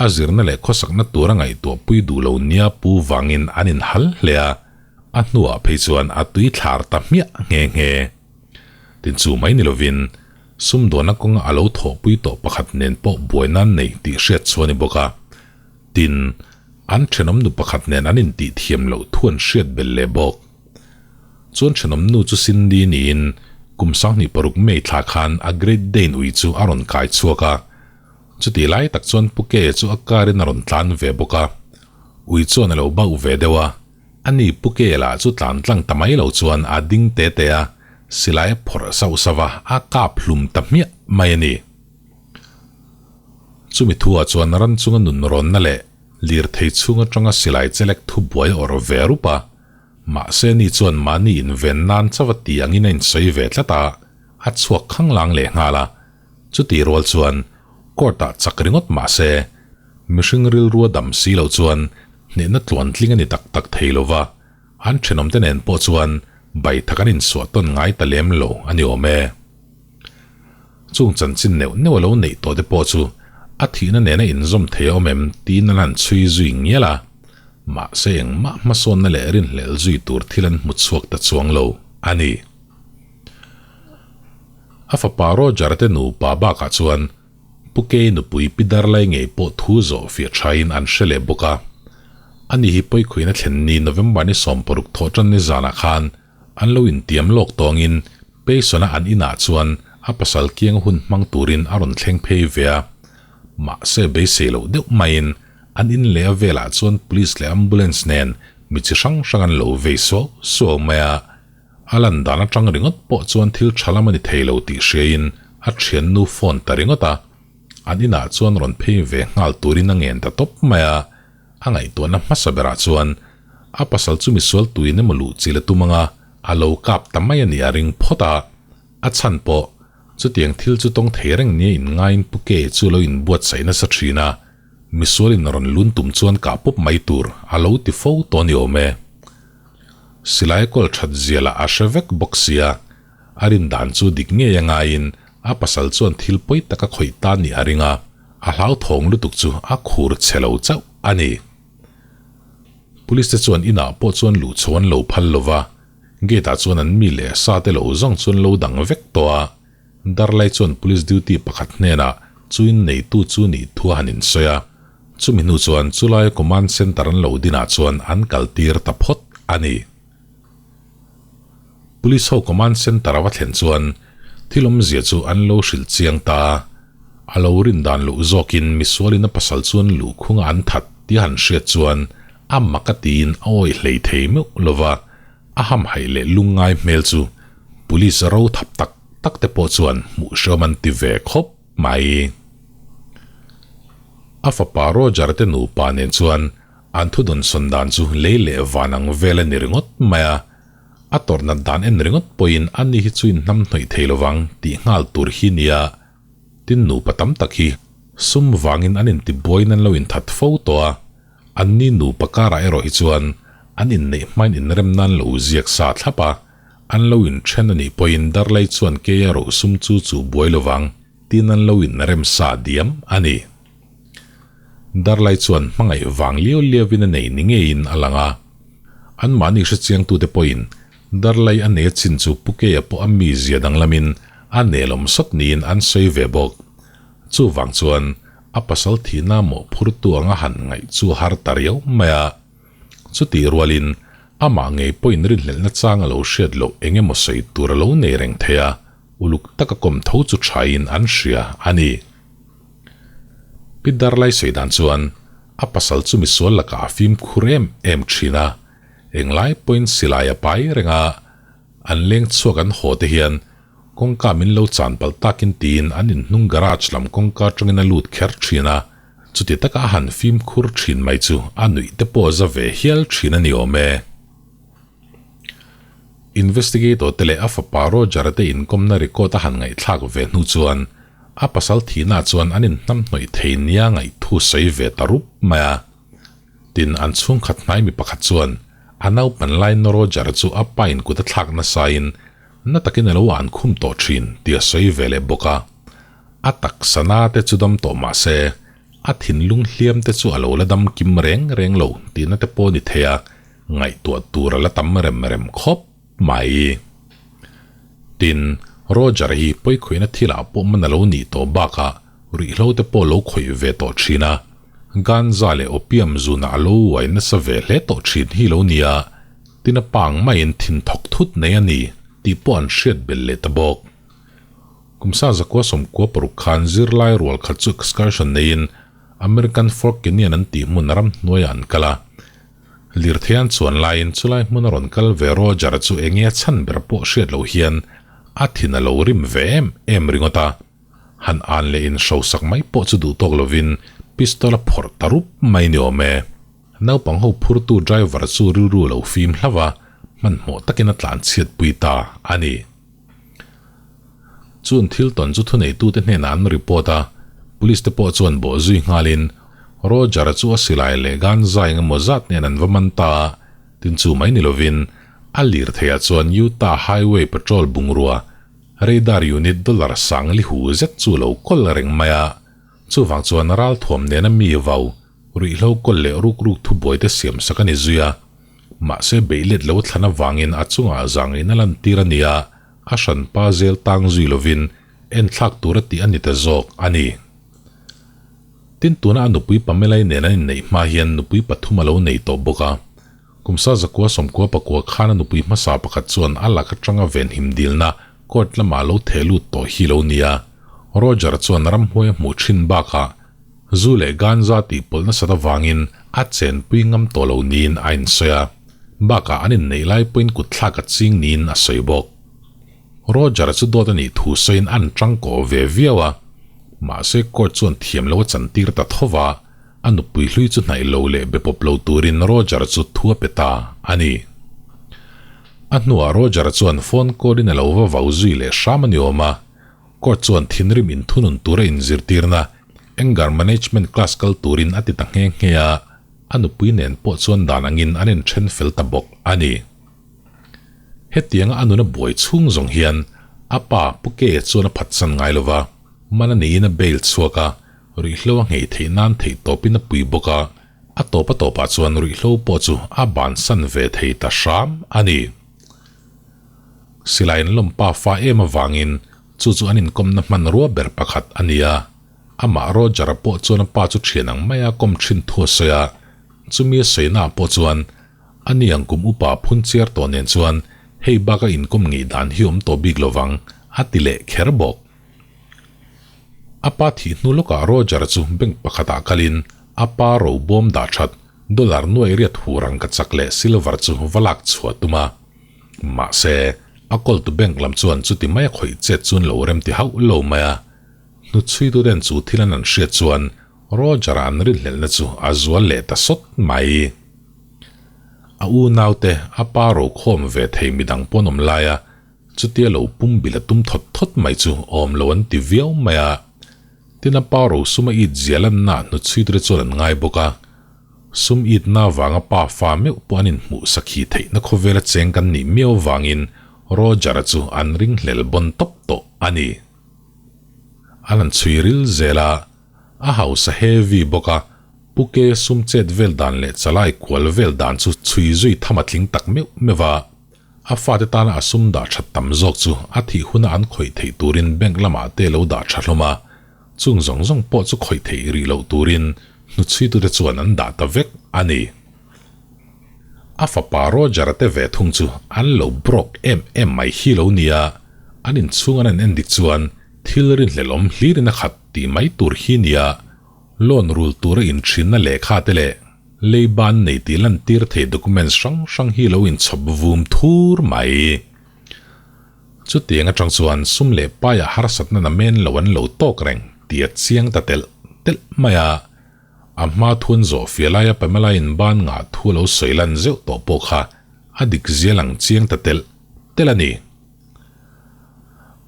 a zirna leh khawsakna tura ngaihtuahpui duh lo nia pu vangin an inhal hle a, a hnuah phei chuan a tui thlar ta hmiah nghe nghe. Tin chu mai ni lovin sumdawnna kawnga a lo thawhpui tawh pakhat nen pawh buai nan nei tih hriat chu a ni bawk a. Tin, an thenawm nu pakhat nen an intih thiam loh thu an hriat belh leh bawk. Chuan thenawm nu chu Cindy niin kum 26 May thla khan a Great Dane ui chu a rawn kai chhuak a. Chutih lai tak chuan Pu Kea chu a car in a rawn tlan ve bawk a. Ui chuan a lo bauh ve deuh a. Ani Pu Kela chu tlan tlang ta mai lo chuan a ding te te a, silai a phawrh sauh sauh a, a kap hlum ta hmiah mai a ni. Chumi thuah chuan ram chunga nun rawnna leh lirthei chhung atanga silai chelek thu buai a awrh ve rup a, mahse ni chuan mahni inven nan chauh a ti angin a insawi ve tlat a, a chhuak khanglang leh nghal a. Chutih rual chuan court-ah chak ringawt mahse mihring rilrua dam si lo chuan hnehna tluantling a ni tak tak thei lo va, an thenawmte nen pawh chuan baithak an insuah tawn ngai ta lem lo a ni awm e. Chung chanchin neuh neuh a lo neih tawh te pawh chu a thihna nena inzawm thei a awm em tiin an han chhui zui ngial a, mahse engmah hmasawnna leh rinhlelh zui tur thil an hmu chhuak ta chuang lo a ni. A fapa Roger-a te nupa bakah chuan Pu Kei nupui Pi Darlai ngei pawh thu zawh fiah thain an hre leh bawk a. Ani hi pawikhuina thlen ni November ni 60 thawh tan ni zanah khan an lo intiam lawk tawngin Payson-a an inah chuan a pasal kiang hun hmang turin a rawn thleng phei ve a. Mahse beisei loh deuh maiin an in leh a velah chuan police leh ambulance nen mi chi hrang hrang an lo vei suau suau mai a. A lan dan atang ringawt pawh chuan thil tha lam a ni thei lo tih hriain a thiannu phone ta ringawt a, an inah chuan rawn phei ve nghal turin a ngen ta tawp mai a, a ngaihtuahna hmasa berah chuan a pasal chu misual tuin emaw luh chil a tum anga a lo kap ta mai a nih a ring phawt a, a chhan pawh chutiang thil chu tawng thei reng nia inngaiin Pu Ke chu lo inbuatsaih nasa thin a, misual in rawn lun tum chuan kah pawp mai tur a lo ti fo tawh a ni awm e. Silai kawl that zia lah a hre vek bawk sia, a rin dan chu dik ngei a ngaiin a pasal chuan thil pawi tak a khawih ta nih a ring a, a hlauthawng lutuk chu a khur chhe lo chauh a ni. Police te chuan inah pawh chuan luh chho an lo phal lo va. Gate ah chuan an mi leh sa te lo zawng chuan lo dang vek tawh a, Darlai chuan police duty pakhat hnenah chu in neitu chu nih thu a han insawi a, chumi hnu chuan chulaia command center an lo dinah chuan an kal tir ta phawt a ni. Police ho command center a va thlen chuan thil awmzia chu an lo hrilh chiang ta a, a lo rin dan loh zawkin misualin a pasal chuan luhkhunga an that tih a han hriat chuan a mak a tiin a awih hlei thei meuh lova, a hamhaih leh lungngai hmel chu police ro thap tak tak te pawh chuan hmuh hreawm an ti ve khawp mai. A fapa Roger te nupa nen chuan An thudawn sawn dan chu lei leh van ang vel a ni ringawt mai a, a tawrh nat dan en ringawt pawhin a ni hi chu inhnam hnawih thei lovang tih nghal tur hi nia, tin nupa tam tak hi sum vangin an intibuaiin an lo inthat fo tawh a, an ni nupa karah erawh hi chuan an inneih hmain inrem nan lo ziak sa thlap a, an lo inthen a nih pawhin Darlei chuan keia rohsum chu chu buai lovang tin an lo inrem sa diam a ni. Darlai chuan hmangaih vang liau liauin a nei ni ngeiin a lang a. Anmahni hrechiangtute pawhin Darlai a nei a chin chu Pukeia pawh a mizia danglamin a nelawm sawt niin an sawi ve bawk. Chuvang chuan a pasal thihna mawhphurtu anga han ngaih chu a har ta riau mai a. Chutih rualin amah ngei pawhin rinhlelhna chang a lo hriat loh eng emaw sawi tur a lo nei reng thei a, uluk taka kawm tho chu thain an hria a ni. Pi Darlai sawi dan chuan a pasal chu misual lakah a fimkhur em em thin a, englai pawhin silai a pai reng a, an leng chhuak an haw te hian kawngka min lo chan palh takin tiin an inhnung garage lam kawngka atangin a lut kher thin a, chuti taka a han fimkhur thin mai chu a nuih te pawh za ve hial thin a ni awm e. Investigator te leh a fapa Roger-a te inkawmna record a han ngaihthlak ve hnu chuan a pasal thihna chuan an inhnamhnawih thei nia ngaihthu sawi ve ta rup mai a. Tin, an chhungkhat hnai mi pakhat chuan a naupan laiin Roger-a chu a pa in kut a thlak nasain na takin a lo an khum tawh thin tih a sawi ve leh bawk a. A taksa na te chu dam tawh mah se a thinlung hliam te chu a lo la dam kim reng reng lo tihna te pawh a ni thei a. Ngaihtuah tur a la tam rem rem khawp mai. Tin, Roger hi pawikhawihna thilah pawh man a lo nih tawh bakah ruihhlo te pawh lo khawih ve tawh thin a, ganja leh opium zunah a lo uai nasa ve hle tawh thin hi lo nia, tin a pang maiin thin thawk thut nei a ni tih pawh an hriat belh leh ta bawk. Kum sa zakua 96 khan zirlai rual khat chu excursion neiin American Fork Canyon an tih hmun ramhnuaiah an kal a, Lirthei an chuan laiin chulai hmun a rawn kal ve Roger chu enge a chhan ber pawh hriat loh hian a thin a lo rim ve em em ringawt a. Han an leh in hrosak mai pawh chu duh tawk lovin pistol a phawrh ta rup mai ni awm e. Naupang ho phurtu driver chu rilru lo fim hlauh a, hmanhmawh takin a tlan chhiat pui ta a ni. Chun thil tawn chu thuneitute hnenah an report a, police te pawh chuan bawh zui nghalin Roger-a chu a silai leh gan zai engemaw zat nen an va man ta a, tin chu mai ni lovin a lirtheiah chuan Utah Highway Patrol bungrua radar unit dollar sang li hu zet chu lo kawl reng mai a, chuvang chuan ralthuam nena mi vau ruihhlo kawl leh rukruk thubuai te siamsak a ni zui a. Mahse beih let lo thlan avangin a chungah zangin a lantir a nia, a hranpa zel tang zui lovin enthlak tur a tih a ni ta zawk a ni. Tin tuna a nupui Pamela-i nen an inneih hma hian nupui pathum a lo nei tawh bawk a. Kum sa zakua 99 khan a nupui hmasa pakhat chuan a lak atanga venhim dilna court lamah a lo theh lut tawh hi lo nia. Roger chuan ramhuai a hmuh thin bakah Zu leh ganja tih pawlh nasat avangin a chenpui ngam tawh lo niin a insawi a, bakah an inneih lai pawhin kutthlak a ching niin a sawi bawk. Roger chu dawt a nih thu sawiin an tangkaw ve viau a, mahse court chuan thiam lo a chantir ta tho va, a nupui hlui chu hnaih lo leh be pawp lo turin Roger chu thu a pe ta a ni. A hnuah Roger chuan phone call in a lo va vau zui leh hram a ni awm a, Court chuan thinrim inthunun tura inzirtirna Anger Management class kal turin a ti ta nghe nghe a, a nupui nen pawh chuan dan angin an inthen fel ta bawk a ni. Hetianga a nuna buai chhung zawng hian a pa Pu Kea chuan a phatsan ngai lova, man a niin a bail chhuak a, ruihhlo a nghei theih nan theih tawpin a pui bawk a, a tawp a tawpah chuan ruihhlo pawh chu a bansan ve thei ta hram a ni. Silai an lawm pafa em avangin chu chu an inkawmna hmanrua ber pakhat a ni a. Amah Roger-a pawh chuan a pa chu thian ang maia kawm thin thu a sawi a, chumi a sawina ah pawh chuan a ni ang kum upa phun chiar tawh nen chuan hei baka inkawm ngei dan hi awm tawh bik lovang a ti leh kher bawk. A pa thih hnu lawkah Roger-a chu bank pakhatah kalin a pa ro bawm dah that dollar nuai riat hur ang ka chak leh silver chu va lak chhuah tum a. Mahse, a kawltu bank lam chuan chuti maia khawih chet chu an lo rem ti hauh lo mai a. Hnuchhuituten chu thil an an hriat chuan Roger-a an rinhlelhna chu a zual leh ta sawt mai. A unaute a pa rokhawm ve thei midang pawn awm laia chutia lo pum bil a tum thawt thawt mai chu awm lo an ti viau mai a. Tin a pa rosum a it zia lanna hnuchhuitute chuan an ngai bawk a. Sum itna vanga pa fa meuh pawh an inhmuh sakhi theihna khawvela cheng kan nih miau vangin Roger-a chu an ringhlel bawn tawp tawh a ni. An han chhui ril zel a, a hausa heavy bawk a, Pu Ke sum chet vel dan leh chalai kual vel dan chu chhui zui tham a tling tak meuh meuh a. A fate tana a sum dah that tam zawk chu a thih huna an khawih theih turin bank lamah te lo dah tha hlawm a, chung zawng zawng pawh chu khawih theih rih loh turin hnuchhuitute chuan an dah ta vek a ni. A fapa Roger-a te ve thung chu an lo broke em em mai hi lo nia, an inchhung an han endik chuan thil rinhlelawm hlirin a khat tih mai tur hi nia, loan rul tura inthinna lehkha te leh lei ban nei tih lantir thei documents hrang hrang hi lo inchhawp vum thur mai. Chutiang atang chuan sum leh paiah harsatna namen lo an lo tawk reng tih a chiang ta telh telh mai a. A hma thun zawh fia laia Pamela in ban ngah thu lo sawi lan zeuh tawh pawh kha a dik zia lang chiang ta telh telh a ni.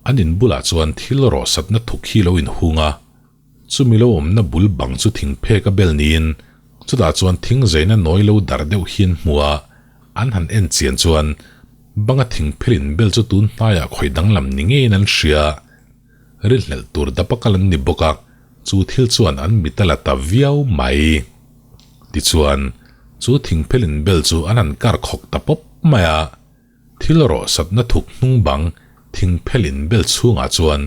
An in bulah chuan thil rawhsatna thuk hi lo inhung a, chumi lo awmna bul bang chu thing phek a bel niin chutah chuan thing zaina nawi lo dar deuh hi an hmu a, an han en chian chuan banga thing phel in bel chu tun hnaiah khawi danglam ni ngeiin an hria. Rilhlelh tur dapa kal an ni bawk a, chu thil chuan an mit a la ta viau mai. Tichuan, chu thingphel in bel chu an han kar khawk ta pawp mai a. Thil rawhsatna thuk hnung bang thingphel in bel chhungah chuan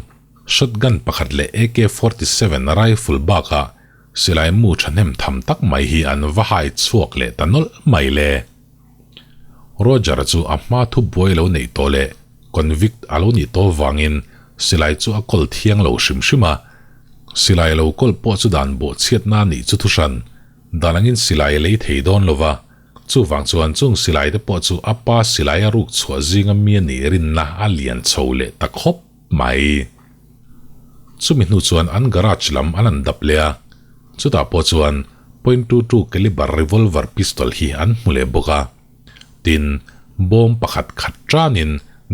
shotgun pakhat leh AK 47 rifle bakah silai mu thahnem tham tak mai hi an va hai chhuak leh ta nawlh mai le. Roger-a chu a hma thu buai lo neih tawh leh convict a lo nih tawh vangin silai chu a kawl thiang lo hrim hrim a. Silai lo kawl pawh chu dan bawhchhiatna a nih chu thuhran dan angin silai a lei thei dawn lo va, chuvang chuan chung silai te pawh chu a pa silai a ruk chhuah zinga mi a nih rinna a lian chho leh ta khawp mai. Chumi hnu chuan an garage lam an han dap leh a, chutah pawh chuan point 22 caliber revolver pistol hi an hmu leh bawk a. Tin, bawm pakhat khat tanin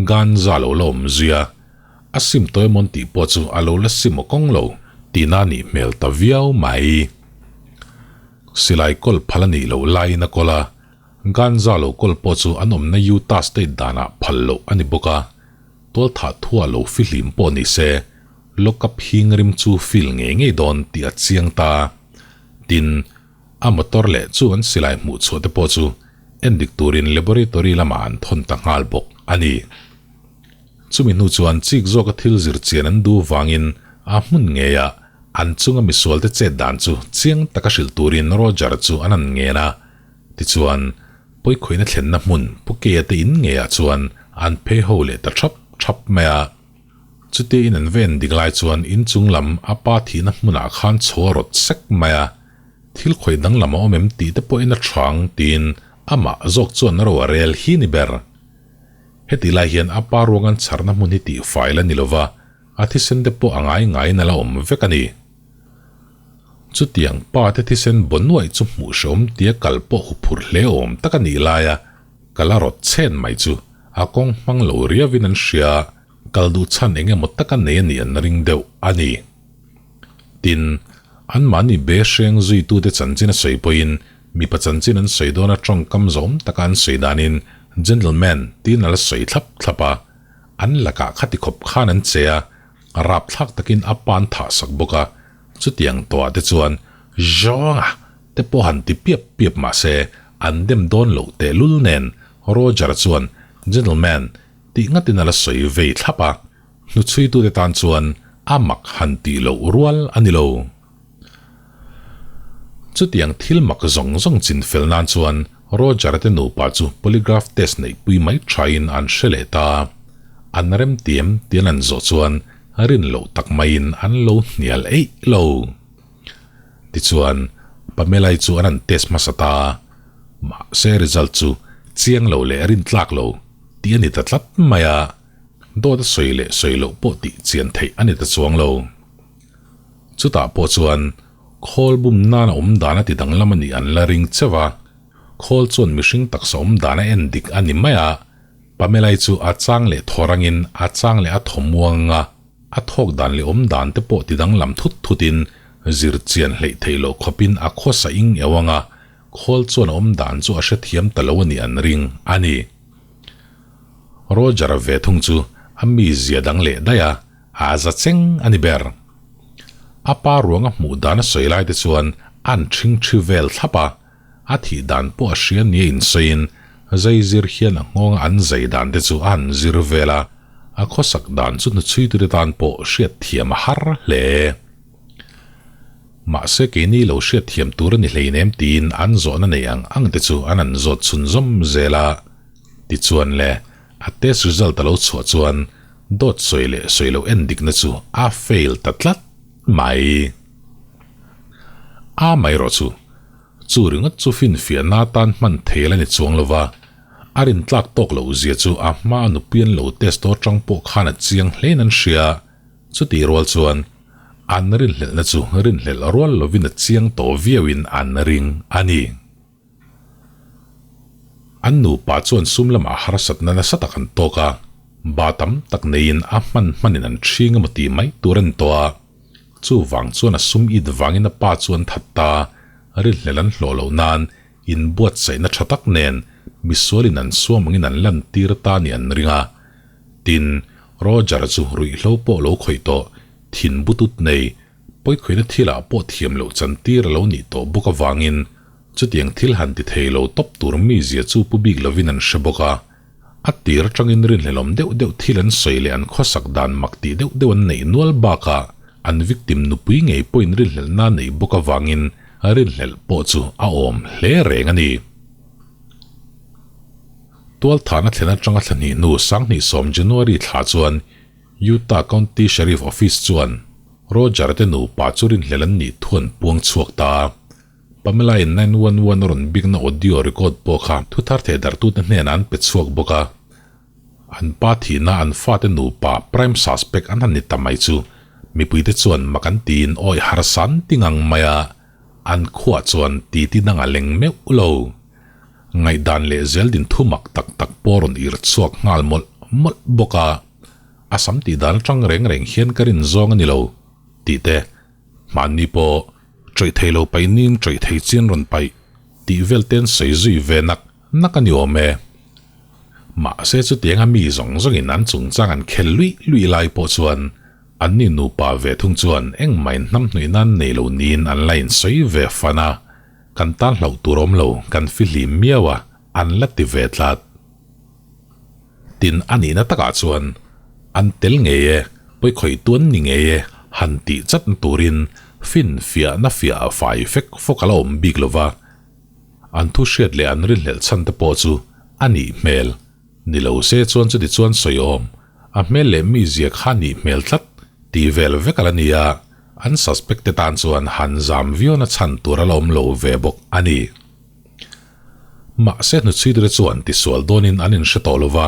ganja lo la awm zui a, a sim tawh emawn tih pawh chu a lo la sim aw kawng lo tihna a nih hmel ta viau mai. Silai kawl phal a nih loh laiin a kawl a, ganja lo kawl pawh chu an awmna Utah state danah phal loh a ni bawk a. Tualthah thua lo fihlim pawh ni se, lockup hing rim chu feel ngei ngei dawn tih a chiang ta. Tin, a motor leh chu an silai hmuh chhuah te pawh chu endik turin laboratory lamah an thawn ta nghal bawk a ni. Chumi hnu chuan chik zawka thil zir chian an duh vangin a hmun ngeiah an chunga misualte chet dan chu chiang taka hrilh turin Roger chu an han ngen a. Tichuan, pawikhawihna thlenna hmun Pu Keia te in ngeiah chuan an phei ho leh ta thap thap mai a. Chutia in an ven dik lai chuan inchung lam a pa thihna hmunah khan chho a rawt sek mai a. Thil khawih danglam a awm em tih te pawhin a thang tiin amah zawk chuan ro a rel hi ni ber. Hetih lai hian a pa ruang an chharna hmun hi tihfai la ni lova, a thisen te pawh a ngai ngaiin a la awm vek a ni. Chutiang pa te thisen baw nuaih chu hmuh hreawm tia kal pawh huphur hle awm tak a nih laia kal a rawt chhen mai chu a kawng hmang lo riauin an hria, kal duh chhan eng emaw taka nei a nih an ring deuh a ni. Tin, anmahni be hreng zuitute chanchin a sawi pawhin mipa chanchin an sawi dawna tawngkam zawm taka an sawi danin gentleman tiin a la sawi thlap thlap a, an lakah khati khawp khan an che a, Rapthlak takin a pan thah sak bawk a, chutiang tawhah te chuan Zawnga te pawh han ti piap piap mah se an dem dawn loh tehlul nen Roger chuan Gentleman! Tih ngatin a la sawi vei thlap a, hnuchhuitute tan chuan a mak han tih loh rual a ni lo. Chutiang thil mak zawng zawng chin fel nan chuan Roger-a te nupa chu polygraph test neihpui mai thain an hre leh ta. An remtiam tian an zawh chuan rin loh tak maiin an lo hnial eih lo. Tichuan, Pamela-i chu an han test hmasa ta. Mahse result chu chiang lo leh rintlak lo tih a ni ta tlat mai a, dawt a sawi leh sawi loh pawh tih chian theih a ni ta chuang lo. Chutah pawh chuan khawl bum nana awm dan a ti danglam a nih an la ring cheuh a, khawl chuan mihring taksa awm dan a en dik a ni mai a, Pamela-i chu a chang leh thaw rangin a chang leh a thaw muang a, a thawk dan leh awm dan te pawh ti danglam thut thutin zir chian hleih theih loh khawpin a khawsa ing eo ang a, khawl chuan a awm dan chu a hrethiam ta lo a nih an ring a ni. Roger-a ve thung chu a mizia dang leh daih a, a za cheng a ni ber. A pa ruanga hmuh dan a sawi lai te chuan an ṭhing ṭhi vel thlap a, a thih dan pawh a hria nia insawiin zai zir hian a nghawnga an zai dan te chu a han zir vel a, a khawsak dan chu hnuchhuitute tan pawh hriatthiam a har hle. Mahse keini lo hriatthiam tur a ni hleinem tiin an zawhna nei ang ang te chu an han zawt chhunzawm zel a. Tichuan le, a test result a lo chhuah chuan dawt sawi leh sawi loh en dikna chu a fail ta tlat mai. A mai erawh chu, chu ringawt chu finfiahna atan hman thei la ni chuang lo va, a rintlak tawk loh zia chu a hmaa nupui an lo test dawn atang pawh khan a chiang hlein an hria. Chutih rual chuan an rinhlelhna chu rinhlelh rual lovin a chiang tawh viauin an ring a ni. An nupa chuan sum lamah harsatna nasa tak an tawk a, ba tam tak neiin a hman hmanin an ṭhing emaw tih mai tur a ni tawh a. Chuvang chuan a sum it vangin a pa chu an that ta, rinhlelh an hlawh loh nan inbuatsaihna ṭha tak nen misualin an suam angin an lantir ta nih an ring a. Tin, Roger-a chu ruihhlo pawh lo khawih tawh, thin butut nei, pawikhawihna thilah pawh thiam loh chantir a lo nih tawh bawk avangin chutiang thil han ti thei lo tawp tur mizia chu pu bik lovin an hre bawk a. A tir atangin rinhlelawm deuh deuh thil an sawi leh an khawsak dan mak tih deuh deuh an neih nual bakah an victim nupui ngei pawhin rinhlelhna a neih bawk avangin rinhlelh pawh chu a awm hle reng a ni. Tualthahna thlen atanga thla hnih hnu 2010 January thla chuan Utah County Sheriff Office chuan Roger te nupa chu rinhlelh an nih thu an puang chhuak ta a. Pamela in 911 a rawn bikna audio record pawh kha thuthar thehdarhtute hnenah an pe chhuak bawk a. An pa thihna an fate nupa prime suspect an han ni ta mai chu mipuite chuan mak an tiin awi harsa an ti ngang mai a, an khuah chuan titi dang a leng meuh lo. Ngaihdan leh zel din thu mak tak tak pawh rawn ir chhuak nghal mawlh mawlh bawk a, a sam tih dan atang reng reng hian ka rin zawng a ni lo tih te hmanni pawh ṭawih thei lo paih nin ṭawih thei chian rawn paih tih vel te an sawi zui ve nak nak a ni awm e. Mahse chutianga mi zawng zawngin an chungchang an khel luih luih lai pawh chuan anni nupa ve thung chuan engmah inhnamhnuih nan nei lo niin an la insawi ve fan a. Kan tan hlauh tur awm lo, kan fihlim miau a, an la ti ve tlat. Tin, a nihna takah chuan an tel ngei e, pawikhawih tu an ni ngei e han tih chatna turin finfiahna fiah fai fek fawk a la awm bik lo va, an thu hriat leh an rinhlelh chhan te pawh chu a nih hmel. Ni lo se chuan chuti chuan sawi awm, a hmel leh mizia kha nih hmel tlat tih vel vek a la ni a, an suspect te tan chuan han zam viauna chhan tur a la awm lo ve bawk a ni. Mahse hnuchhuiture chuan tisual dawnin an inhre tawh lo va,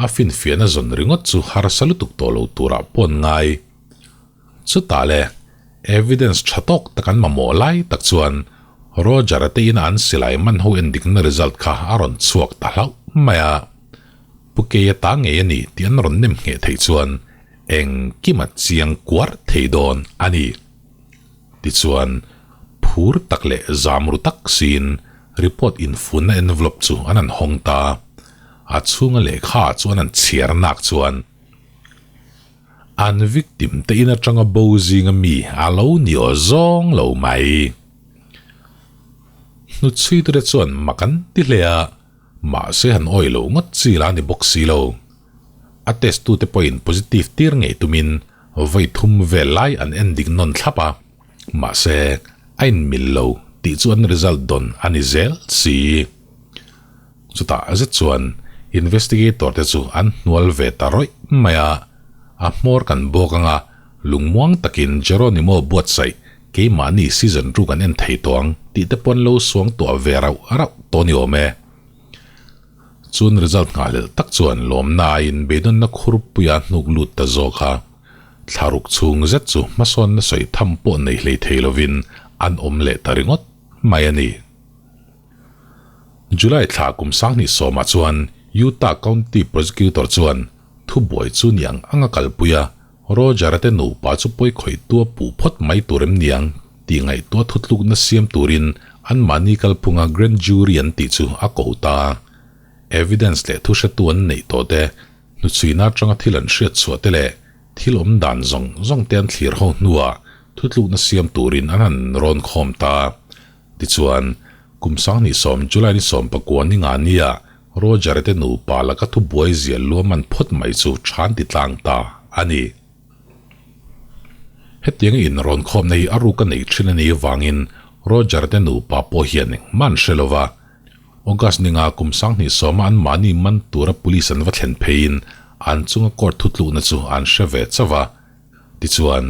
a finfiahna zawn ringawt chu harsa lutuk tawh lo turah pawh an ngai. Chutah le, evidence tha tawk tak an mamawh lai tak chuan Roger-a te ina an silai man ho endikna result kha a rawn chhuak ta hlauh mai a. Pu Keia ta ngei a ni tih an rawn nem ngheh theih chuan engkim a chiang kuar thei dawn a ni. Tichuan, phur tak leh zam ru tak siin report infunna envelope chu an han hawng ta. A chhunga lehkha ah chuan an chhiar nak chuan an victim te in atanga bo zinga mi a lo ni aw zawng lo mai. Hnuchhuitu te chuan mak an ti hle a, mahse han awih lo ngawt chi la ni bawk si lo. A test tute pawhin positive tir ngei tumin vawi thum vel lai an en dik nawn thlap a, mahse a inmil lo tih chu an result dawn a ni zel si. Chutah zet chuan investigator te chu an hnual ve ta rawih mai a, a hmawr kan bawk anga lungmuang takin Jeronimo buatsaih keimahni season two kan en thei tawh ang tih te pawh an lo suang tuah ve rauh rauh tawh ni awm e. Chun result nghahhlelh tak chuan lawmna aiin beidawnna khurpuia hnuk lut ta zawk a, thlaruk chhung zet chu hmasawnna sawi tham pawh nei hlei thei lovin an awm leh ta ringawt mai a ni. July thla kum sanghnih sawmah chuan Utah County Prosecutor chuan thubuai chu niang anga kalpui a, Roger-a te nupa chu pawi khawihtua puh phawt mai tur em niang tih ngaihtuah thutlukna siam turin anmahni kalphunga Grand Jury an tih chu a ko ta. Evidence leh thuhretu an neih tawh te, hnuchhuina atanga thil an hriat chhuah te leh thil awm dan zawng zawng te an thlir ho hnuah thutlukna siam turin an han rawn khawm ta. Tichuan, kum 2009 July ni 19 ni nga nia Roger-a te nupa laka thubuai zial luam an phawt mai chu than ti tlang ta a ni. Hetianga inrawn khawmna hi a ruk a nei thin a nih avangin Roger-a te nupa pawh hian engmah an hre lo va. August ninga kum 2009 a anmahni man tura police an va thlen pheiin an chunga court thutlukna chu an hre ve chauh a. Tichuan,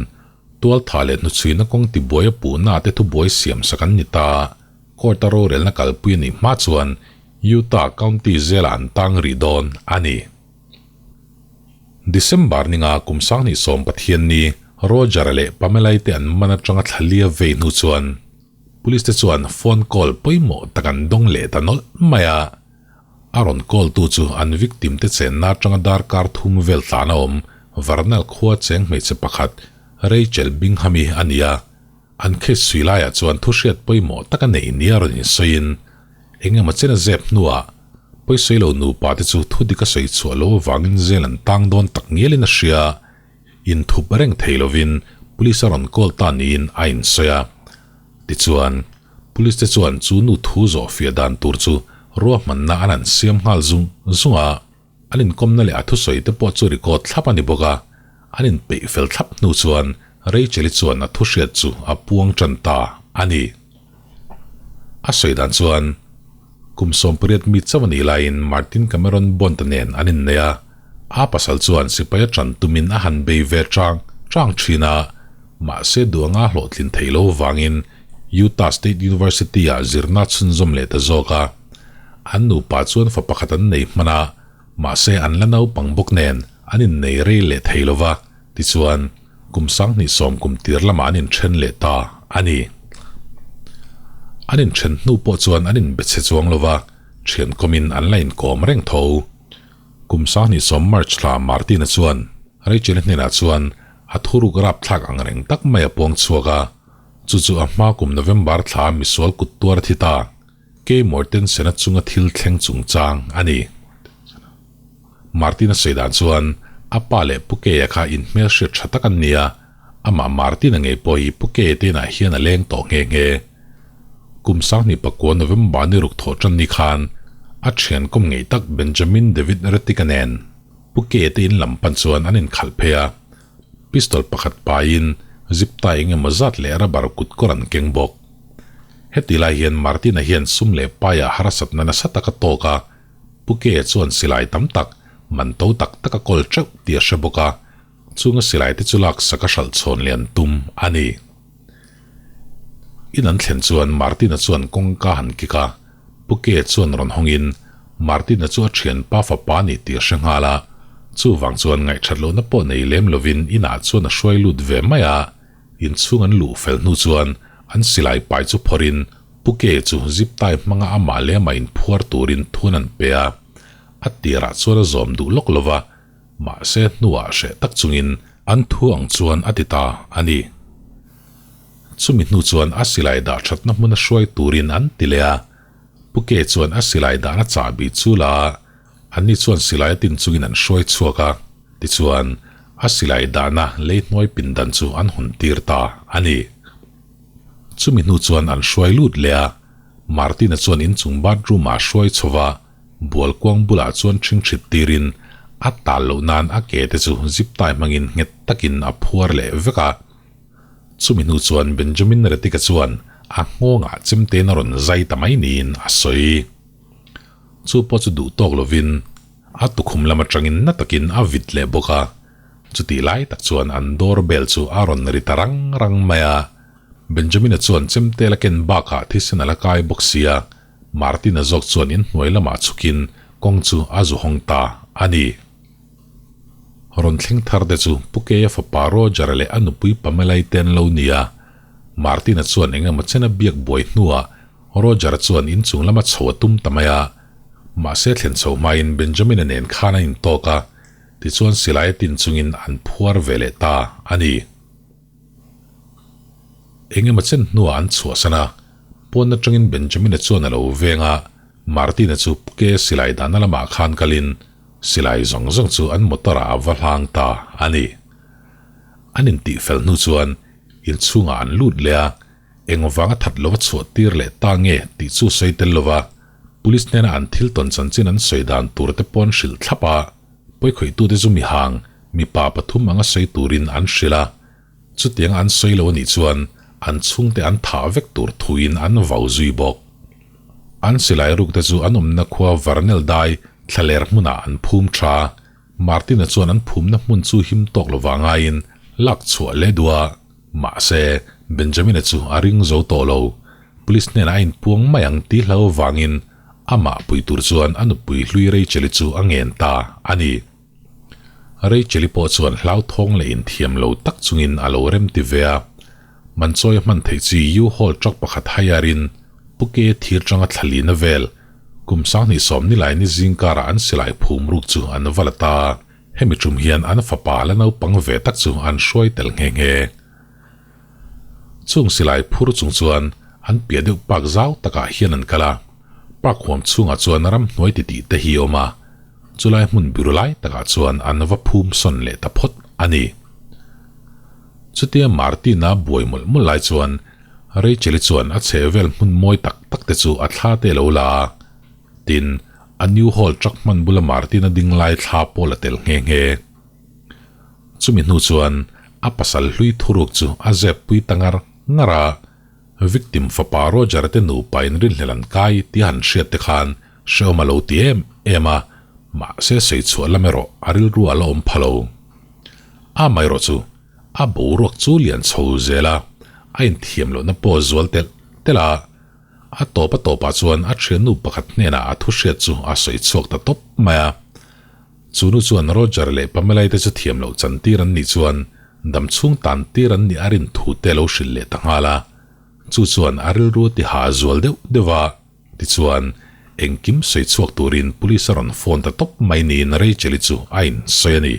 Tualtha leh hnuchhuina kawng tibuai a puhna te thubuai siam sak an ni ta. Court a rorelna kalpui a nih hma chuan Utah County zelah an tang rih dawn a ni. December ninga kum 2010 Pathianni Roger-a leh Pamela-i te an man atanga thla lia vei hnu chuan Police te chuan phone call pawimawh tak an dawng leh ta nawlh mai a. A rawn call tu chu an victim te chenna atanga darkar thum vel tlan a awm Vernal khua cheng hmeichhe pakhat Rachel Bingham-i a ni a. An case chhui laiah chuan thuhriat pawimawh tak a neih nia rawn insawiin eng emaw chen a zep hnuah pawisawi lo nupa te chu thu dik a sawi chhuah lo avangin zel an tang dawn tak ngialin a hria. Inthup reng thei lovin police a rawn call ta niin a insawi a. Tichuan, Police te chuan chu nu thu zawh fiah dan tur chu ruahmanna an han siam nghal zung zung a, an inkawmna leh a thusawi te pawh chu record thlap a ni bawk a, an inpeih fel thlap hnu chuan Rachel-i chuan a thuhriat chu a puang tan ta a ni. A sawi dan chuan kum 18 mi chauh a nih laiin Martin Cameron Bond-a nen an innei a, a pasal chuan sipai a tan tumin a han bei ve chang chang thin a, mahse duh anga hlawhtlin theih lo vangin Utah State University-ah zirna chhunzawm leh ta zawk a. An nupa chuan fa pakhat an nei hman a, mahse an la naupang bawk nen an innei rei leh thei lo va, tichuan kum 2010 kum tir lamah an inthen leh ta a ni. An inthen hnu pawh chuan an inbe chhe chuang lo va, thian kawmin an la inkawm reng tho. Kum 2010 March thla Martin-a chuan Rachel-i hnenah chuan a thuruk rapthlak ang reng tak mai a puang chhuak a, Chu chu a hma kum November thla misual kut tuar a thi ta. Kay Mortensen-a chunga thil thleng chungchang a ni. Martin-a sawi dan chuan a pa leh Pu Kay-a kha inhmelhriat tha tak an ni a, amah Martin-a ngei pawh hi Pu Kay-a te inah hian a leng tawh nghe nghe. Kum 2009 November ni ruk thawh tan ni khan a thian kawm ngei tak Benjamin David Rettig-a nen Pu Kay-a te in lam pan chuan an inkhalh phei a. Pistol pakhat paiin zip tie eng emaw zat leh rubber kut kawr an keng bawk. Heti lai hian Martina hian sum leh paiah harsatna nasa tak a tawk a, Pu Kea chuan silai tam tak, man to tak tak a kawl teuh tih a hre bawk a, chunga silai te chu laksak a hralh chhawn leh an tum a ni. In an thlen chuan Martina chuan kawngka han kik a, Pu Kea chuan rawn hawngin Martina chu a thianpa fapa a ni tih a hre nghal a, chuvang chuan ngaihthat lohna pawh nei lem lovin inah chuan a hruai lut ve mai a, inchhung an luh fel hnu chuan an silai pai chu phawrhin Pu Kea chu zip tie hmanga amah leh amah inphuar turin thun an pe a, a tirah chuan a zawm duh lawk lova, mahse hnuah hreh tak chungin an thu ang chuan a ti ta a ni. Chumi hnu chuan a silai dah thatna hmuna hruai turin an ti leh a, Pu Ke chuan a silai dahna chahbi chu la a, anni chuan silai a tin chungin an hruai chhuak a, tichuan a silai dahna lei hnuai pindan chu an hawn tir ta a ni. Chumi hnu chuan an hruai lut leh a, Martin-a chuan inchung bathroom-ah a hruai chho va, bual kuang bulah chuan ṭhingṭhit tirin A tal loh nan a ke te chu zip tie hmangin nghet takin a phuar leh vek a. Chumi hnu chuan Benjamin Retika chuan a nghawngah chemtein a rawn zai ta mai niin a sawi. Chu pawh chu duh tawk lovin a tukhum lam atangin na takin a vit leh bawk a. Chutih lai tak chuan an door bell chu a rawn ri ta rang rang mai a. Benjamin-a chuan chemte la ken bakah thisen a la kai bawk sia, Martin-a zawk chuan inhnuai lamah chhukin kawng chu a zu hawng ta a ni. Rawn thleng thar te chu Pu Keia fapa Roger-a leh a nupui Pamela-i te an lo ni a. Martin-a chuan eng emaw chen a biak buai hnuah Roger-a chuan inchung lama chho a tum ta mai a. Mahse thlen chho hmain Benjamin-a nen khan an intawk a, tichuan silai a tin chungin an phuar ve leh ta a ni. Eng emaw chen hnuah an chhuahsan a, pawn atangin Benjamin-a chuan a lo veng a, Martin-a chu Pke silai dahna lamah khan kalin silai zawng zawng chu an motor-ah a va hlang ta a ni. An intih fel hnu chuan inchhungah an lut leh a, eng vanga that lova chhuah tir leh ta nge tih chu sawi tel lova Police hnena an thil tawn chanchin an sawi dan tur te pawh an hrilh thlap a. Pawikhawih-tute chu mihang, mipa pathum anga sawi turin an hrilh a, chutiang an sawi lo a nih chuan an chhungte an thah vek tur thuin an vau zui bawk. An silai rukte chu an awmna khua Varnel dai thlaler hmunah an phum tha. Martina chuan an phumna hmun chu him tawk lova ngaiin lak chhuah leh duh a, mahse Benjamin-a chu a ring zo tawh lo. Police hnenah a inpuang mai ang tih hlau avangin Amah pui tur chuan a nupui hlui Rachel-i chu a ngen ta a ni. Rachel-i pawh chuan hlauthawng leh inthiam lo tak chungin a lo rem ti ve a. Manchawi a hman theih chi U-Haul truck pakhat hire-in Puke thir tanga thlalina vel kum 20 nilai ni zingkarah an silai phum ruk chu an va la ta. Hemi tum hian an fapa la naupang ve tak chu an hruai tel nghe nghe. Chung silai phur chung chuan an piah deuh park zau takah hian an kal a, park huam chhungah chuan ramhnuai titih te hi a awm a, chulai hmun biru lai takah chuan an va phum sawn leh ta phawt a ni. Chutia Martina buai mawlh mawlh lai chuan Rachel-i chuan a chhehvel hmun mawi tak tak te chu a thla te lo la a, tin, a new hall truck hman bula Martina ding lai thla pawh la tel nghe nghe. Chumi hnu chuan a pasal hlui thuruk chu a zep pui ta ngar ngar a, victim fapa Roger te nupa in rinhlel an kai tih a han hriat te khan hrehawm a lo ti em em a, mahse sawi chhuah lam erawh a rilru a la awm pha lo. Amaherawh chu a boruak chu lian chho zel a, a inthiam lohna pawh zual telh telh a, a tawp a tawpah chuan a thiannu pakhat hnenah a thu hriat chu a sawi chhuak ta tawp mai a. Chu nu chuan Roger leh Pamela-i te chu thiam loh chan tir an nih chuan dam chhung tan tir an nih a rin thu te lo hrilh leh ta nghal a. Chu chuan a rilru a ti ha zual deuh deuh a, tichuan engkim sawi chhuak turin police a rawn phone ta tawp mai niin Rachel-i chu a insawi a ni.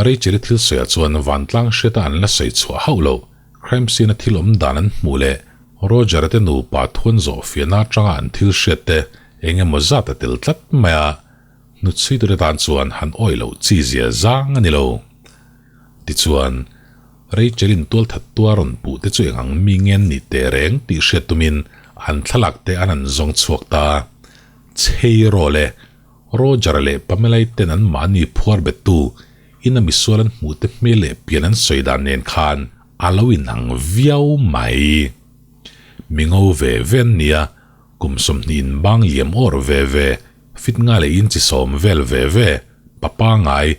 Rachel-i thil sawiah chuan vantlang hriata an la sawi chhuah hauh loh crime scene-a thil awm dan an hmuh leh Roger-a te nupa thuan zawh fiahna atanga an thil hriat te Eng emaw zat a tel tlat mai a, hnutchhui tura tan chuan han awih loh chi zia zang a ni lo. Tichuan, Rachel-in tualthat tua rawn puh te chu eng ang mi nge an nih teh reng tih hriat tumin an thlalak te an han zawng chhuak ta. Chhei rawh le, Roger-a leh Pamela-i ten an mahni phuar bettu ina misual an hmuh te hmel leh pian an sawi dan nen khan a lo inang viau mai. Mi ngo ve ve an nia, Kum 20 in bang liam awr ve ve, fit nga leh inchi sawm vel ve ve, pa pangai,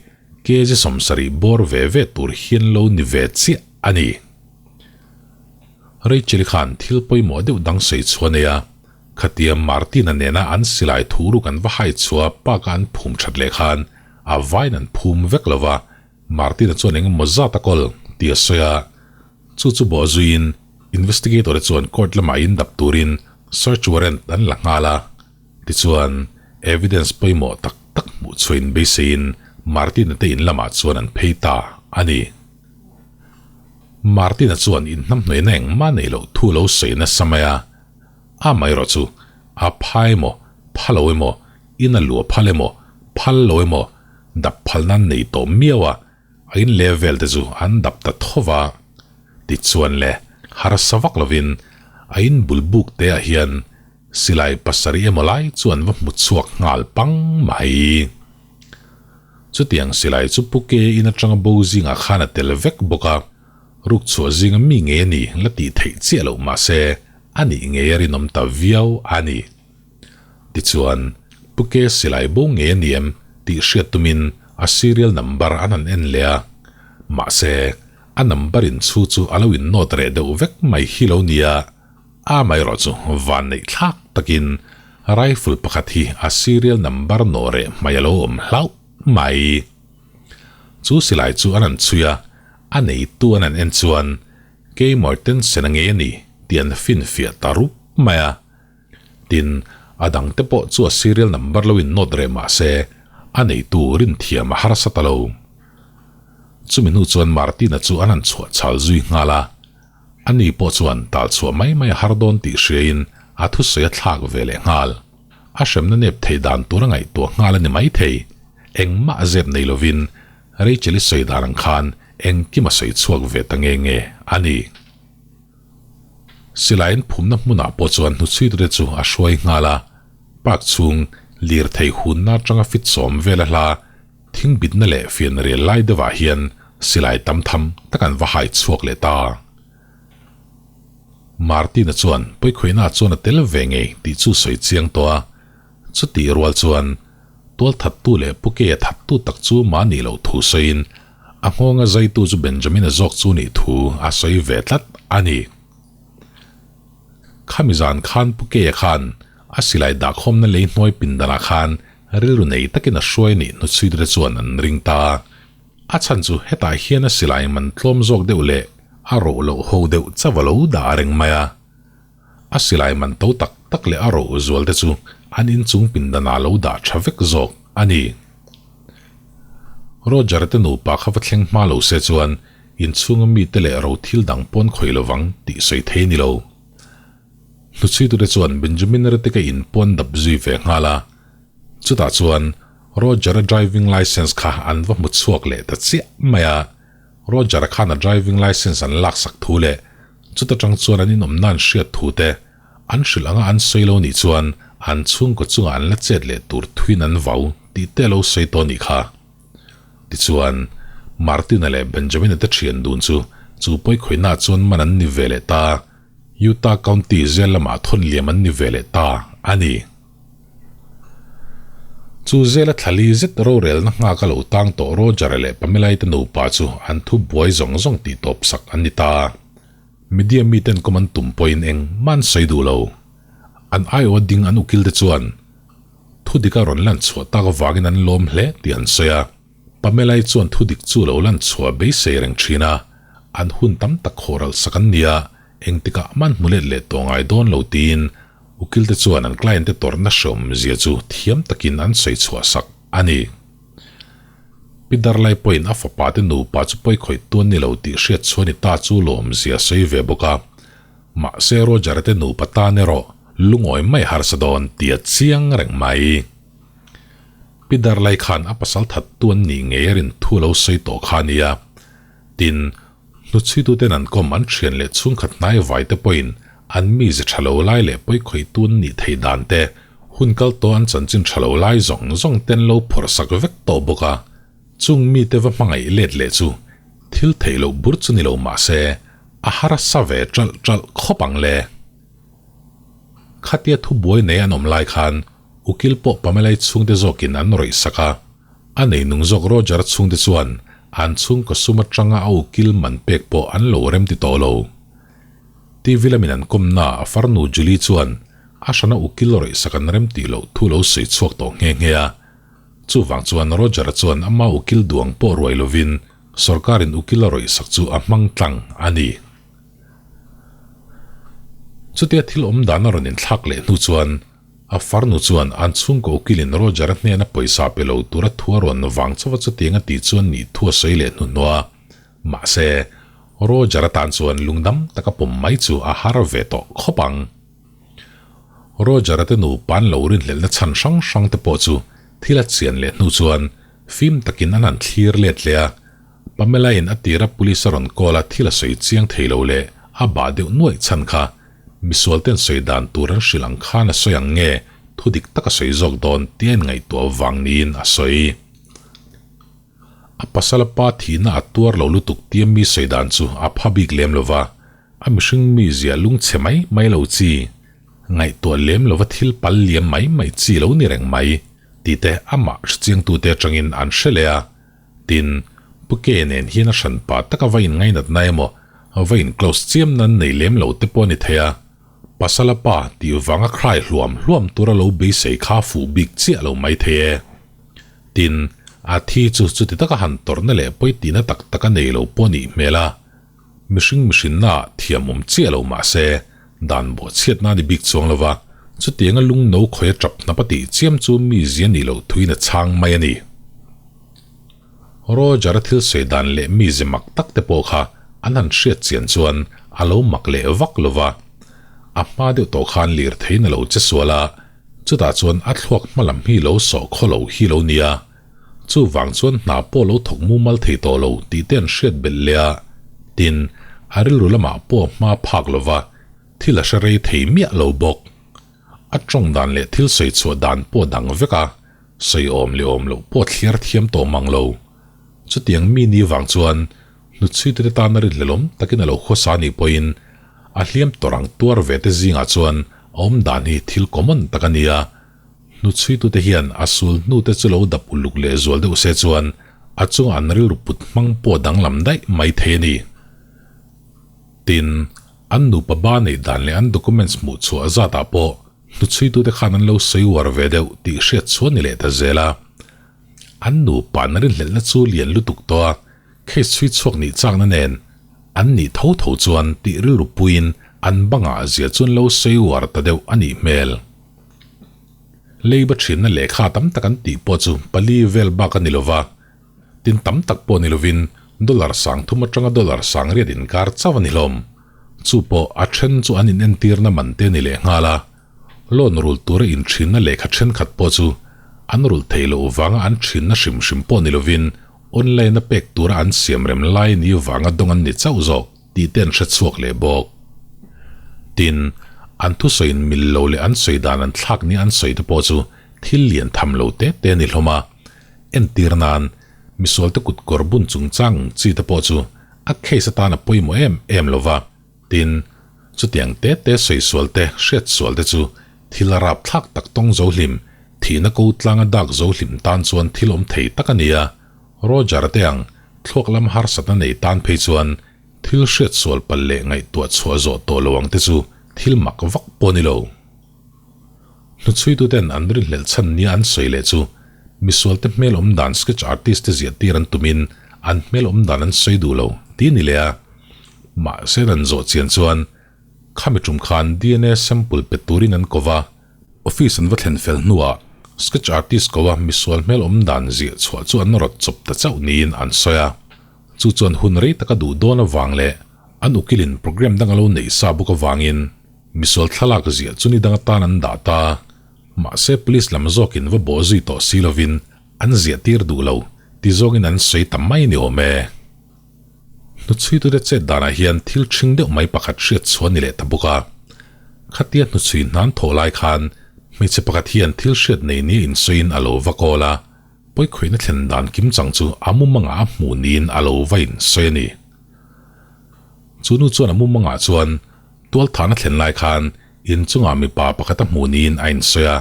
kg 70 bawr ve ve tur hian lo ni ve chiah a ni. Rachel-i khan thil pawimawh deuh dang sawi chhuah a nei a, khatia Martin-a nena an silai thu ruk an va hai chhuah park-a an phum that leh khan a vain an phum vek lo va, Martin-a chuan eng emaw zat a kawl tih a sawi a, chu chu bawh zuiin investigator-te chuan court lamah in dap turin search warrant an la nghal a, tichuan evidence pawimawh tak tak hmuh chhuahin beiseiin Martin-a te in lamah chuan an phei ta a ni. Martin-a chuan inhnamhnawihna engmah neih loh thu lo sawi nasa mai a, amaherawh chu a pha emaw, pha lo emaw, in a luah phal emaw, phal lo emaw, Dap phalna an nei tawh miau a, a in level te chu an dap ta tho va. Tichuan le, harsa vak lovin a in bul buk te ah hian Silai pasarih emaw lai chu an va hmu chhuak nghal pang mai. Chutiang silai chu Pu Ke in atanga bo zingah khan a tel vek bawk a, ruk chhuah zinga mi ngei a ni la tih theih chiah loh mahse a nih ngei a rinawm ta viau a ni. Tichuan, Pu Ke silai bo ngei a ni em tih hriat tumin a serial number an han en leh a, mahse a number in chhu chu a lo in nawt reh deuh vek mai hi lo nia. Amaherawh chu van neih thlak takin rifle pakhat hi a serial number nawh reh hmai a lo awm hlauh mai. Chu silai chu an han chhui a, a neitu an han en chuan Keymore Tensen a ngei a ni tih an finfiah ta rup mai a. Tin, a dangte pawh chu a serial number lo in nawt reh mah se a neitu rinthiam a harsa ta lo. Chumi hnu chuan Martina chu an han chhuah chhal zui nghal a. Ani pawh chuan tal chhuah mai mai a har dawn tih hriain a thusawi a thlak ve leh nghal. A hremna nep thei dan tur a ngaihtuah nghal a ni maithei. Engmah zep nei lovin Rachel-i sawi dan ang khan engkim a sawi chhuak ve ta nge nge a ni. Silaiin phumna hmunah pawh chuan hnuchhuitute chu a hruai nghal a, park chhung lirthei hunna atanga fit sawm vel a hla Thingbitna leh fianrial lai deuhah hian silai tam tham tak an va hai chhuak leh ta. Martina chuan pawikhawihna chuan a tel ve ngei tih chu sawi chiang tawh a, chutih rual chuan tualthattu leh Pukeia thattu tak chu mahni loh thu sawiin a nghawnga zaitu chu Benjamina zawk chu nih thu a sawi ve tlat a ni. Khami zan khan Pukeia khan a silai dahkhawmna lei hnuai pindanah khan Rilru nei takin a hruai nih hnuchhuitute chuan an ring ta. A chhan chu hetah hian a silai man tlawm zawk deuh leh a roh loh ho deuh chauh a lo dah reng mai a. A silai man to tak tak leh a roh zual te chu an inchung pindanah a lo dah tha vek zawk a ni. Roger te nupa kha va thleng hma lo se chuan inchhunga mite leh ro thil dang pawn khawih lovang tih sawi thei a ni lo. Hnuchhuitute chuan Benjamin Retika in pawn dap zui ve nghal a, chutah chuan Roger-a driving licence kha an va hmu chhuak leh ta chiah mai a, Roger-a khan a driving licence an laksak thu leh chuta tang chuan an inawmna an hriat thu te an hrilh anga an sawi lo nih chuan an chhungkaw chungah an la chet leh tur thuin an vau tih te a lo sawi tawh nih kha. Tichuan, Martin-a leh Benjamin-a te thian dun chu chu pawikhawihnaah chuan man an ni ve leh ta. Utah County zel lamah thawn liam an ni ve leh ta a ni. Chu zela thlali zet rorelna nghak a lo tang tawh Roger-a leh Pamela-i te nupa chu an thu buai zawng zawng tih tawp sak an ni ta. Media miten kawm an tum pawhin eng mah an sawi duh lo. An aiawha ding an ukil te chuan thu dik a rawn lan chhuah tak avangin an lawm hle tih an sawi a. Pamela-i chuan thu dik chu lo lan chhuah beisei reng thin a, an hun tam tak khawhral sak an nia, engtikah man hmu let leh tawh ngai dawn lo tiin ukilte chuan an client te tawrhna hreawm zia chu thiam takin an sawi chhuah sak a ni. Pi Darlai pawhin a fapa te nupa chu pawi khawih tuan ni lo tih hriat chhuah ni ta chu lawm zia sawi ve bawk a, mahse Roger-a te nupa tan erawh lungawi mai harsa dawn tia chiang reng mai. Pi Darlai khan a pasal that tu an nih ngei a rin thu lo sawi tawh kha a nia. Tin, hnuchhuituten an kawm an thian leh chhungkhat hnai vai te pawhin an mize tha lo lai leh pawikhawih tu an nih theih dan te, hun kal tawh an chanchin tha lo lai zawng zawng te an lo phawrh sak vek tawh bawk a. Chung mite va hmangaih let leh chu thil theih loh bur chu ni lo mah se a harsa ve ṭalh ṭalh khawp ang le. Khatia thubuai nei an awm lai khan Ukil pawh Pamela-i chhungte zawkin an rawih sak a, a neinung zawk Roger-a chhungte chuan an chhungkaw sum atanga a ukil man pek pawh an lo rem ti tawh lo. TV lamin an kawmna a farnu Julie chuan a hrana ukil rawih sak an rem tih loh thu lo sawi chhuak tawh nghe nghe a. Chuvang chuan Roger-a chuan ama ukil duang pawh ruai lovin sorkarin ukil a rawih sak chu a hmang tlang a ni. Chutia thil awm dan a rawn inthlak leh hnu chuan A farnu chuan an chhungkaw ukilin Roger-a hnena pawisa pe lo tura thu a rawn vang chauh a chutiang a tih chuan nih thu a sawi leh hnuhnawh a. Mahse, Roger-a tan chuan lungdam taka pawm mai chu a har ve tawh khawp ang. Roger-a te nupa an lo rinhlelhna chhan hrang hrang te pawh chu thil a chian leh hnu chuan fim takin an han thlir let leh a. Pamela-in a tira police a rawn call a thil a sawi chiang thei lo leh a bah deuh nuaih chhan kha. Misual ten sawi dan tur an hrilh ang khan a sawi ang nge thu dik tak a sawi zawk dawn tih a inngaihtuah vang niin a sawi. A pasal a pa thihna a tuar lo lutuk tia mi sawi dan chu a pha bik lem lo va, a mihring mizia lungchhe mai mai lo chi, ngaihtuah lem lova thil pal liam mai mai chi lo ni reng mai tih te amah hrechiangtute atangin an hre leh a. Tin, Pu Ke nen hian a hranpa taka va inngainatna emaw, va in-close chiam nan nei lem lo te pawh a ni thei a. Pasala pa tih vanga khrai hluam hluam tura lo beisei kha fuh bik chiah lo mai thei e. Tin, a thi chu chuti taka han tawrhna leh pawi tihna tak tak a nei lo pawh a nih hmel a. Mihring mihrinna ah thiam awm chiah lo mah se, dan bawhchhiatna a ni bik chuang lo va, chutianga lung no khawia tap hnap a tih chiam chu mi zia nih loh thuin a chhang mai a ni. Roger-a thil sawi dan leh mi ze mak tak te pawh kha an han hriat chian chuan a lo mak leh vak lo va. A hma deuh tawh khan lirtheiin a lo che sual a, chutah chuan a thluak hma lam hi lo sawh khaw lo hi lo nia. Chuvang chuan hna pawh lo thawk mumal thei tawh lo tih te an hriat belh leh a, tin, a rilru lamah pawh hma phak lo va, thil a hre rei thei miah lo bawk. A tawng dan leh thil sawi chhuah dan pawh dang vek a, sawi awm leh awm loh pawh thliar thiam tawh mang lo. Chutiang mi ni vang chuan hnuchhuitute tana rinhlelawm takin a lo khawsa anih pawhin a hliam tawrh ang tuar ve te zingah chuan a awm dan hi thil common tak a ni a, Hnuchhuitute hian a sul hnute chu lo dap uluk leh zual deuh se chuan a chunga an rilru put hmang pawh danglam daih mai thei a ni. Tin, an nupa ba neih dan leh an documents hmuh chhuah zatah pawh hnuchhuitute khan an lo sawi uar ve deuh tih hriat chhuah ni leh ta zel a. An nupa an rinhlelhna chu lian lutuk tawh a, case chhui chhuak nih chakna nen an nih tho tho chuan tih rilru puiin an bangah zia chu an lo sawi uar ta deuh a nih hmel. Leiba thinna lehkha tam tak an tih pawh chu pali vel bak a ni lova, tin tam tak pawh ni lovin dollar sang thum atanga dollar sang riat inkar chauh a ni hlawm. Chu pawh a then chu an inentirna man te a ni leh nghal a, loan rul tura inthinna lehkha thenkhat pawh chu an rulh theih loh vanga an thinna hrim hrim pawh ni lovin online a pek tura an siam rem lai ni vanga dawng an ni chauh zawk. Tih te an hre chhuak leh bawk. Tin, an thusawiin mil lo leh an sawi dan an thlak nia an sawi te pawh chu thil lian tham lo te te a ni hlawm a. Entir nan, misualte kut kawr bun chungchang chi te pawh chu a case atan a pawimawh em em lo va. Tin, chutiang te te sawi sual te, hriat sual te chu thil a rap thlak tak tawng zo hlim, thihna ko tlanga dak zo hlim tan chuan thil awm thei tak a ni a. Roger te ang thluak lam harsatna nei tan phei chuan thil hriat sual palh leh ngaihtuah chhuah zawh tawh lo ang te chu thil mak vak pawh a ni lo. Hnuchhuituten an rinhlelh chhan nia an sawi leh chu misualte hmel awm dan sketch artist te ziah tir an tumin an hmel awm dan an sawi duh lo tih a ni leh a. Mahse an zawh chian chuan Khami tum khan dna sample pe turin an ko va, office an va thlen fel hnuah sketch artist ko a misual hmel awm dan ziah chhuah chu an rawt chawp ta chauh niin an sawi a. Chu chuan hun rei taka duh dawn avang leh an ukilin program dang a lo neih sa bawk avangin misual thlalak ziah chu ni dang atan an dah ta. Mahse police lam zawkin va bawh zui tawh si lovin an ziah tir duh lo ti zawngin an sawi ta mai ni awm e. Hnuchhuitute chet danah hian thil ṭhing deuh mai pakhat hriat chhuah a ni leh ta bawk a. Khatia hnuchhui hnan thawh lai khan hmeichhe pakhat hian thil hriat nei nia insawiin a lo va kawl a, pawikhawihna thlen dan kim chang chu a mumangah a hmuh niin a lo va insawi a ni. Chu nu chuan a mumangah chuan tualthahna thlen lai khan inchungah mipa pakhat a hmuh niin a insawi a.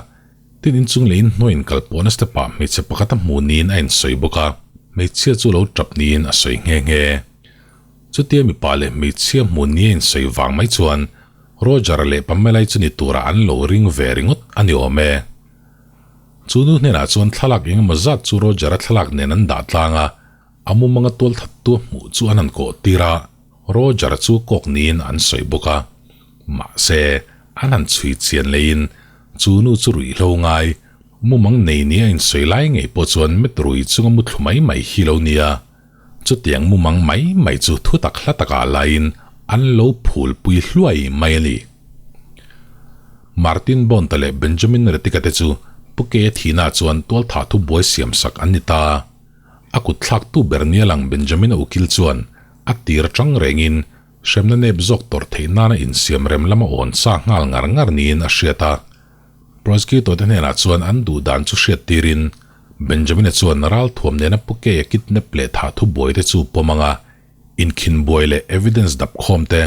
Tin inchung leh inhnuaiin kal pawhna step ah hmeichhe pakhat a hmuh niin a insawi bawk a, hmeichhia chu lo tap niin a sawi nghe nghe. Chutia mipa leh hmeichhia hmuh nia insawi vang mai chuan Roger-a leh Pamela-i chu ni turah an lo ring ve ringawt a ni awm e. Chu nu hnenah chuan thlalak engemaw zat chu Roger-a thlalak nen an dah tlang a, a mumanga tualthattu a hmuh chu an han kawh tir a, Roger-a chu kawk niin an sawi bawk a. Mahse, an han chhui chian leiin chu nu chu ruihhlo ngai, mumang nei nia insawi lai ngei pawh chuan met rui chunga mu thlu mai mai hi lo nia. Chutiang mumang mai mai chu thu tak hla takah laiin an lo phulpui hluai mai a ni. Martin Bond-a leh Benjamin Retika te chu Pu Kea thihnaah chuan tualthah thu buai siamsak an ni ta. A kut thlaktu ber nia lang Benjamin-a ukil chuan a tir atang rengin. Hremna nep zawk tawrh theih nana insiam rem lama awn sa nghal ngar ngar niin a hriat a. Prosecutor te hnenah chuan an duh dan chu hriat tirin Benjamin-a chuan ralthuam nena Pu Kei-a kidnap leh thah thu buai te chu pawm anga inkhin buai leh evidence dap khawm te,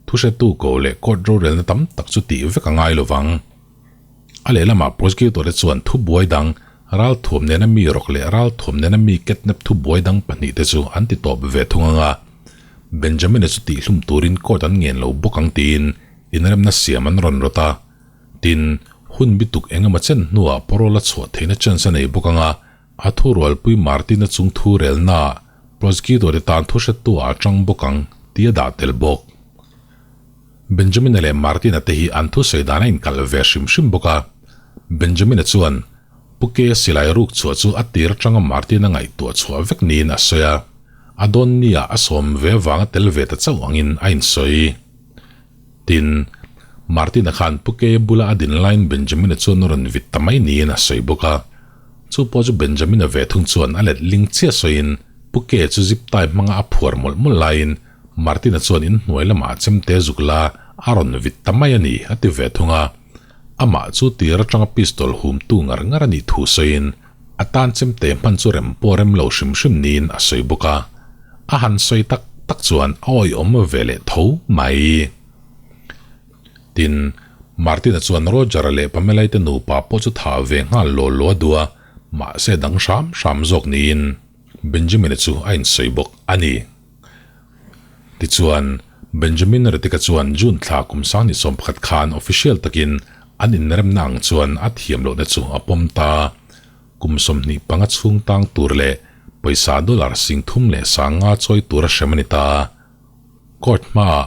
thuhretu ko leh court rorelna tam tak chu tih vek a ngai lovang. A lehlamah prosecutor te chuan thubuai dang, ralthuam nena mi rawk leh ralthuam nena mi kidnap thubuai dang pahnihte chu an ti tawp ve thung anga Benjamin-a chu tihhlum turin court an ngen lo bawk ang tiin inremna siam an rawn rawt a. Tin, hun bituk engemaw chen hnuah parole a chhuah theihna chance a nei bawk anga a thurualpui Martin-a chung thu relnaah prosecutor te tan thuhretu ah a tang bawk ang tih a dah tel bawk. Benjamin-a leh Martin-a te hi an thusawi dan a inkalh ve hrim hrim bawk a. Benjamin-a chuan Pu Kei-a silai ruk chhuah chu a tir atanga Martin-a ngaihtuah chhuah vek niin a sawi a, a dawn nia a sawm ve avanga tel ve ta chauh angin a insawi. Tin, Martin-a khan Pu Kei-a bula a din laiin Benjamin-a chuan a rawn vit ta mai niin a sawi bawk a. Chu pawh chu Benjamin-a ve thung chuan a let ling chiah sawiin Pu Kei-a chu zip tie hmanga a phuar mawlh mawlh laiin Martin-a chuan inhnuai lamah chemte zuk la a rawn vit ta mai a ni a ti ve thung a. Amah chu tir atanga pistol humtu ngar ngar a nih thu sawiin a tan chemte hman chu rem pawh rem lo hrim hrim niin a sawi bawk a. A han sawi tak tak chuan a awihawm ve leh tho mai. Tin, Martin-a chuan Roger-a leh Pamela-i te nupa pawh chu thah ve nghal law law a duh a, mahse dang hram hram zawk niin Benjamin-a chu a insawi bawk a ni. Tichuan, Benjamin Retika chuan June thla kum 2011 khan official takin an inremna ang chuan a thiam lohna chu a pawm ta. Kum 25 chhung tang tur leh pawisa dollar 35,000 chawi tura hrem a ni ta. Court hmaah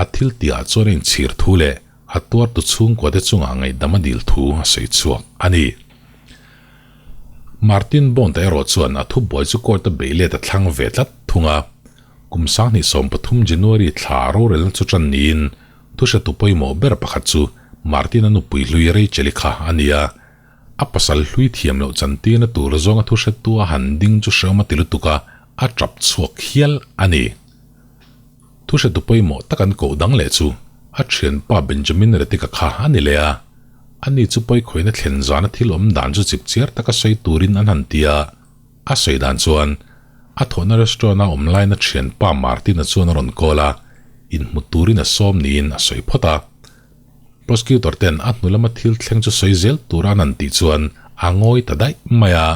a thil tihah chuan a inchhir thu leh a tuartu chhungkuate chungah ngaihdam a dil thu a sawi chhuak a ni. Martin Bond-a erawh chuan a thubuai chu court-a beih let a thlang ve tlat thung a. Kum 2013 January thla rorelna chu tan niin thuhretu pawimawh ber pakhat chu Martin-a nupui hlui Rachel-i kha a ni a. A pasal hlui thiam loh chantirna tur zawnga thuhretu a han ding chu hrehawm a ti lutuk a, a tap chhuak hial a ni. Thuhretu pawimawh tak an koh dang leh chu a thianpa Benjamin Retika kha a ni leh a. Ani chu pawikhawina thlen zana thil awm dan chu chipchiar taka sawi turin an han ti a. A sawi dan chuan a thawhna restaurant-a awm laina thianpa Martin-a chuan a rawn call a, inhmu turin a sawm niin a sawi phawt a. Prosecutor ten a hnu lama thil thleng chu sawi zel tura an han tih chuan a ngawi ta daih mai a.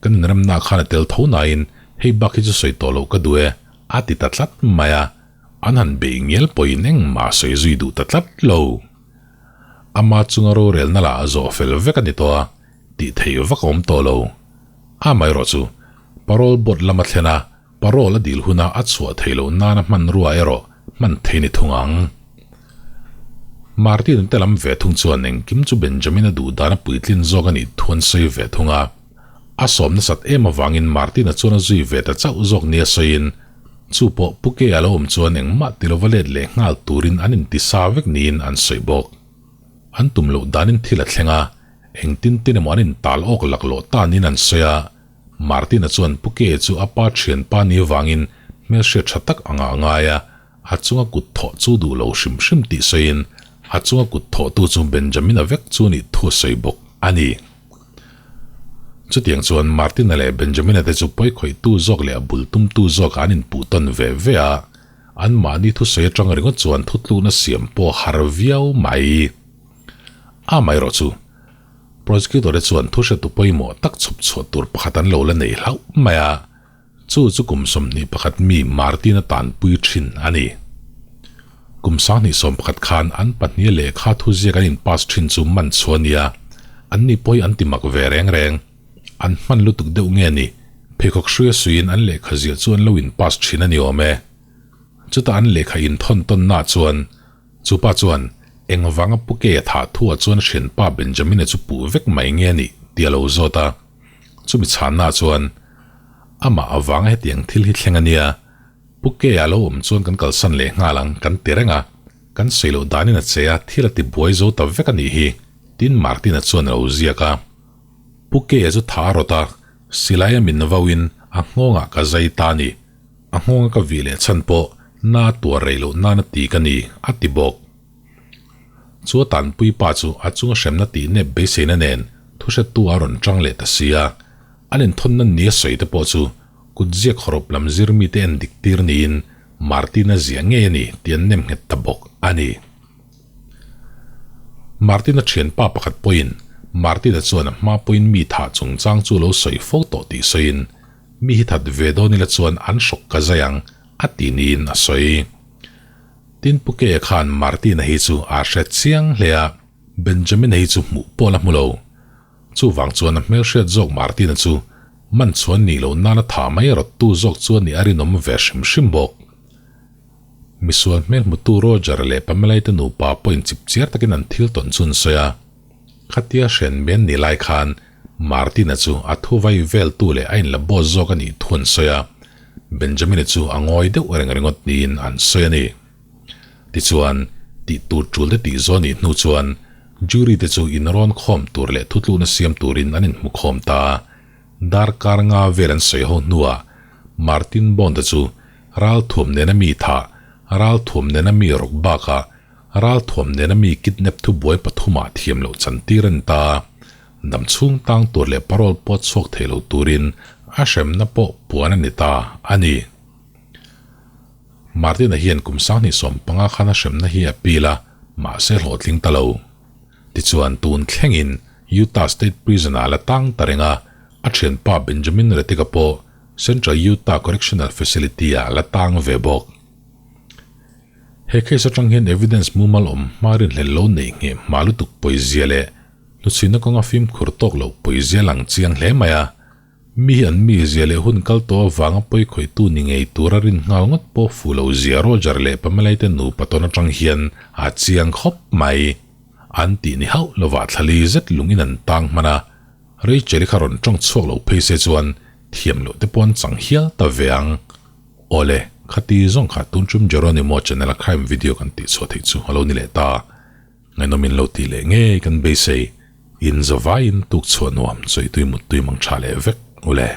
Kan inremna khan a tel tho nain hei bak hi chu sawi tawh loh ka duh e, a ti ta tlat mai a. An han bei ngial pawhin engmah a sawi zui duh ta tlat lo. Ama chunga rorelna lah a zawh fel vek a ni tawh a, tih theih vak a awm tawh lo. Amaherawh chu, parole board lama thlen a, parole a dil huna a chhuah theih loh nana hmanrua erawh hman thei ni thung ang. Martin te lam ve thung chuan engkim chu Benjamin-a duh dana puitlin zawk a nih thu an sawi ve thung a. A sawm nasat em avangin Martin-a chuan a zui ve ta chauh zawk nia sawiin, chu pawh Pu Kei-a lo awm chuan engmah ti lova let leh nghal turin an inti sa vek niin an sawi bawk. An tum loh danin thil a thleng a, engtin tin emaw an intal awk laklawh ta niin an sawi a. Martin-a chuan Pu Kei-a chu a pa thianpa ni avangin hmelhriat tha tak anga a ngai a, a chunga kut thawh chu duh lo hrim hrim tih sawiin a chunga kut thawhtu chu Benjamin-a vek chu nih thu a sawi bawk a ni. Chutiang chuan Martin-a leh Benjamin-a te chu pawikhawihtu zawk leh a bul tumtu zawkah an inpuh tawn ve ve a, anmahni thusawi atang ringawt chuan thutlukna siam pawh a har viau mai. Amaherawh chu, prosecutor te chuan thuhretu pawimawh tak chhawp chhuah tur pakhat an lo la nei hlauh mai a. Chu chu kum 21 mi Martin-a tanpui thin a ni. Kum 2011 khan an pahnih lehkha thuziak an in-pass thin chu man chhuah a nia, an ni pawh hi an ti mak ve reng reng. An hman lutuk deuh nge ni, pheikhawk hruia suiin an lehkha ziah chu an lo in-pass thin a ni awm e. Chutah an lehkha inthawn tawnnaah chuan chu pa chuan engvanga Pu Kei-a thah thuah chuan hrianpa Benjamin-a chu puh vek mai nge ni tih a lo zawt a. Chumi chhannaah chuan amah avanga hetiang thil hi thleng a nia, Pu Kei-a lo awm chuan kan kalsan leh nghal ang kan ti reng a, kan sawi loh danin a che a, thil a ti buai zo ta vek a nih hi, tiin Martin-a chuan a lo ziak a. Pu Kei-a chu tha a rawt a, silaia min vauin a nghawngah ka zai ta a ni. A nghawnga ka vih leh chhan pawh. Na a tuar rei loh nana ti ka ni, a ti bawk. Chu a tanpui pa chu a chunga hremna tih nep beiseina nen thuhretu a rawn tang leh ta si a, an inthawnna ni a sawi te pawh chu kutziak hawrawp lam zir mite en dik tir niin Martin-a ziah ngei a ni tih an nem nghet ta bawk a ni. Martin-a thianpa pakhat pawhin Martin-a chuan a hma pawhin mi thah chungchang chu lo sawi fo tawh tih sawiin mi hi that ve dawn ila chuan an hrawk ka zai ang a ti niin a sawi. Tin Pu Kea khan Martin-a hi chu a hre chiang hle a, Benjamin-a hi chu hmuh pawh la hmu lo. Chuvang chuan a hmelhriat zawk Martin-a chu man chhuan nih loh nana tha mai rawttu zawk chuan nih a rinawm ve hrim hrim bawk. Misual hmel hmutu Roger leh Pamela-i te nupa pawhin chip chiar takin an thil tawn chu an sawi a. Khatia hren men ni lai khan Martin-a chu a thuvai veltu leh a inla boss zawk a nih thu an sawi a, Benjamin-a chu a ngawi deuh reng ringawt niin an sawi a ni. Tichuan, tih tur tul te tih zawn nih hnu chuan jury te chu inrawn khawm tur leh thutlukna siam turin an inhmu khawm ta a. Darkar nga vel an sawi ho hnuah Martin Bond-a chu ralthuam nena mi thah, ralthuam nena mi rawk bakah ralthuam nena mi kidnap thubuai pathumah thiam loh chantir a ni ta. Dam chhung tang tur leh parole pawt chhuak thei lo turin a hremna pawh puan a ni ta a ni. Martin-a hian kum 2015 khan a hremna hi a pil a, mahse hlawhtling ta lo. Tichuan tun thlengin Utah State Prison-ah la tang ta reng a, a thianpa Benjamin Rettig-a pawh Central Utah Correctional Facility-ah la tang ve bawk. He case atang hian evidence mumal awm hma rinhlelh lo neih ngheh hma lutuk pawizia leh hnuchhuina kawnga fimkhur tawk loh pawizia lang chiang hle mai a. Mi hi an mizia leh hun kal tawh avanga pawikhawihtu ni ngei tura rin nghal ngawt pawh fuh lo zia Roger leh Pamela-i te nupa tawn atang hian a chiang khawp mai. An tih ni hauh lovah thlali zet lungin an tang hman a, Rachel-i kha rawn tawng chhuak lo phei se chuan thiam loh te pawh an chang hial ta ve ang. Awle, khati zawng kha tun tum Jeronimo channel a crime video kan tih chhuah theih chu a lo ni leh ta. Ngaihnawmin lo tih leh ngei kan beisei. In zavaiin tuk chhuah nuam chawitui muttui mang tha leh vek ule.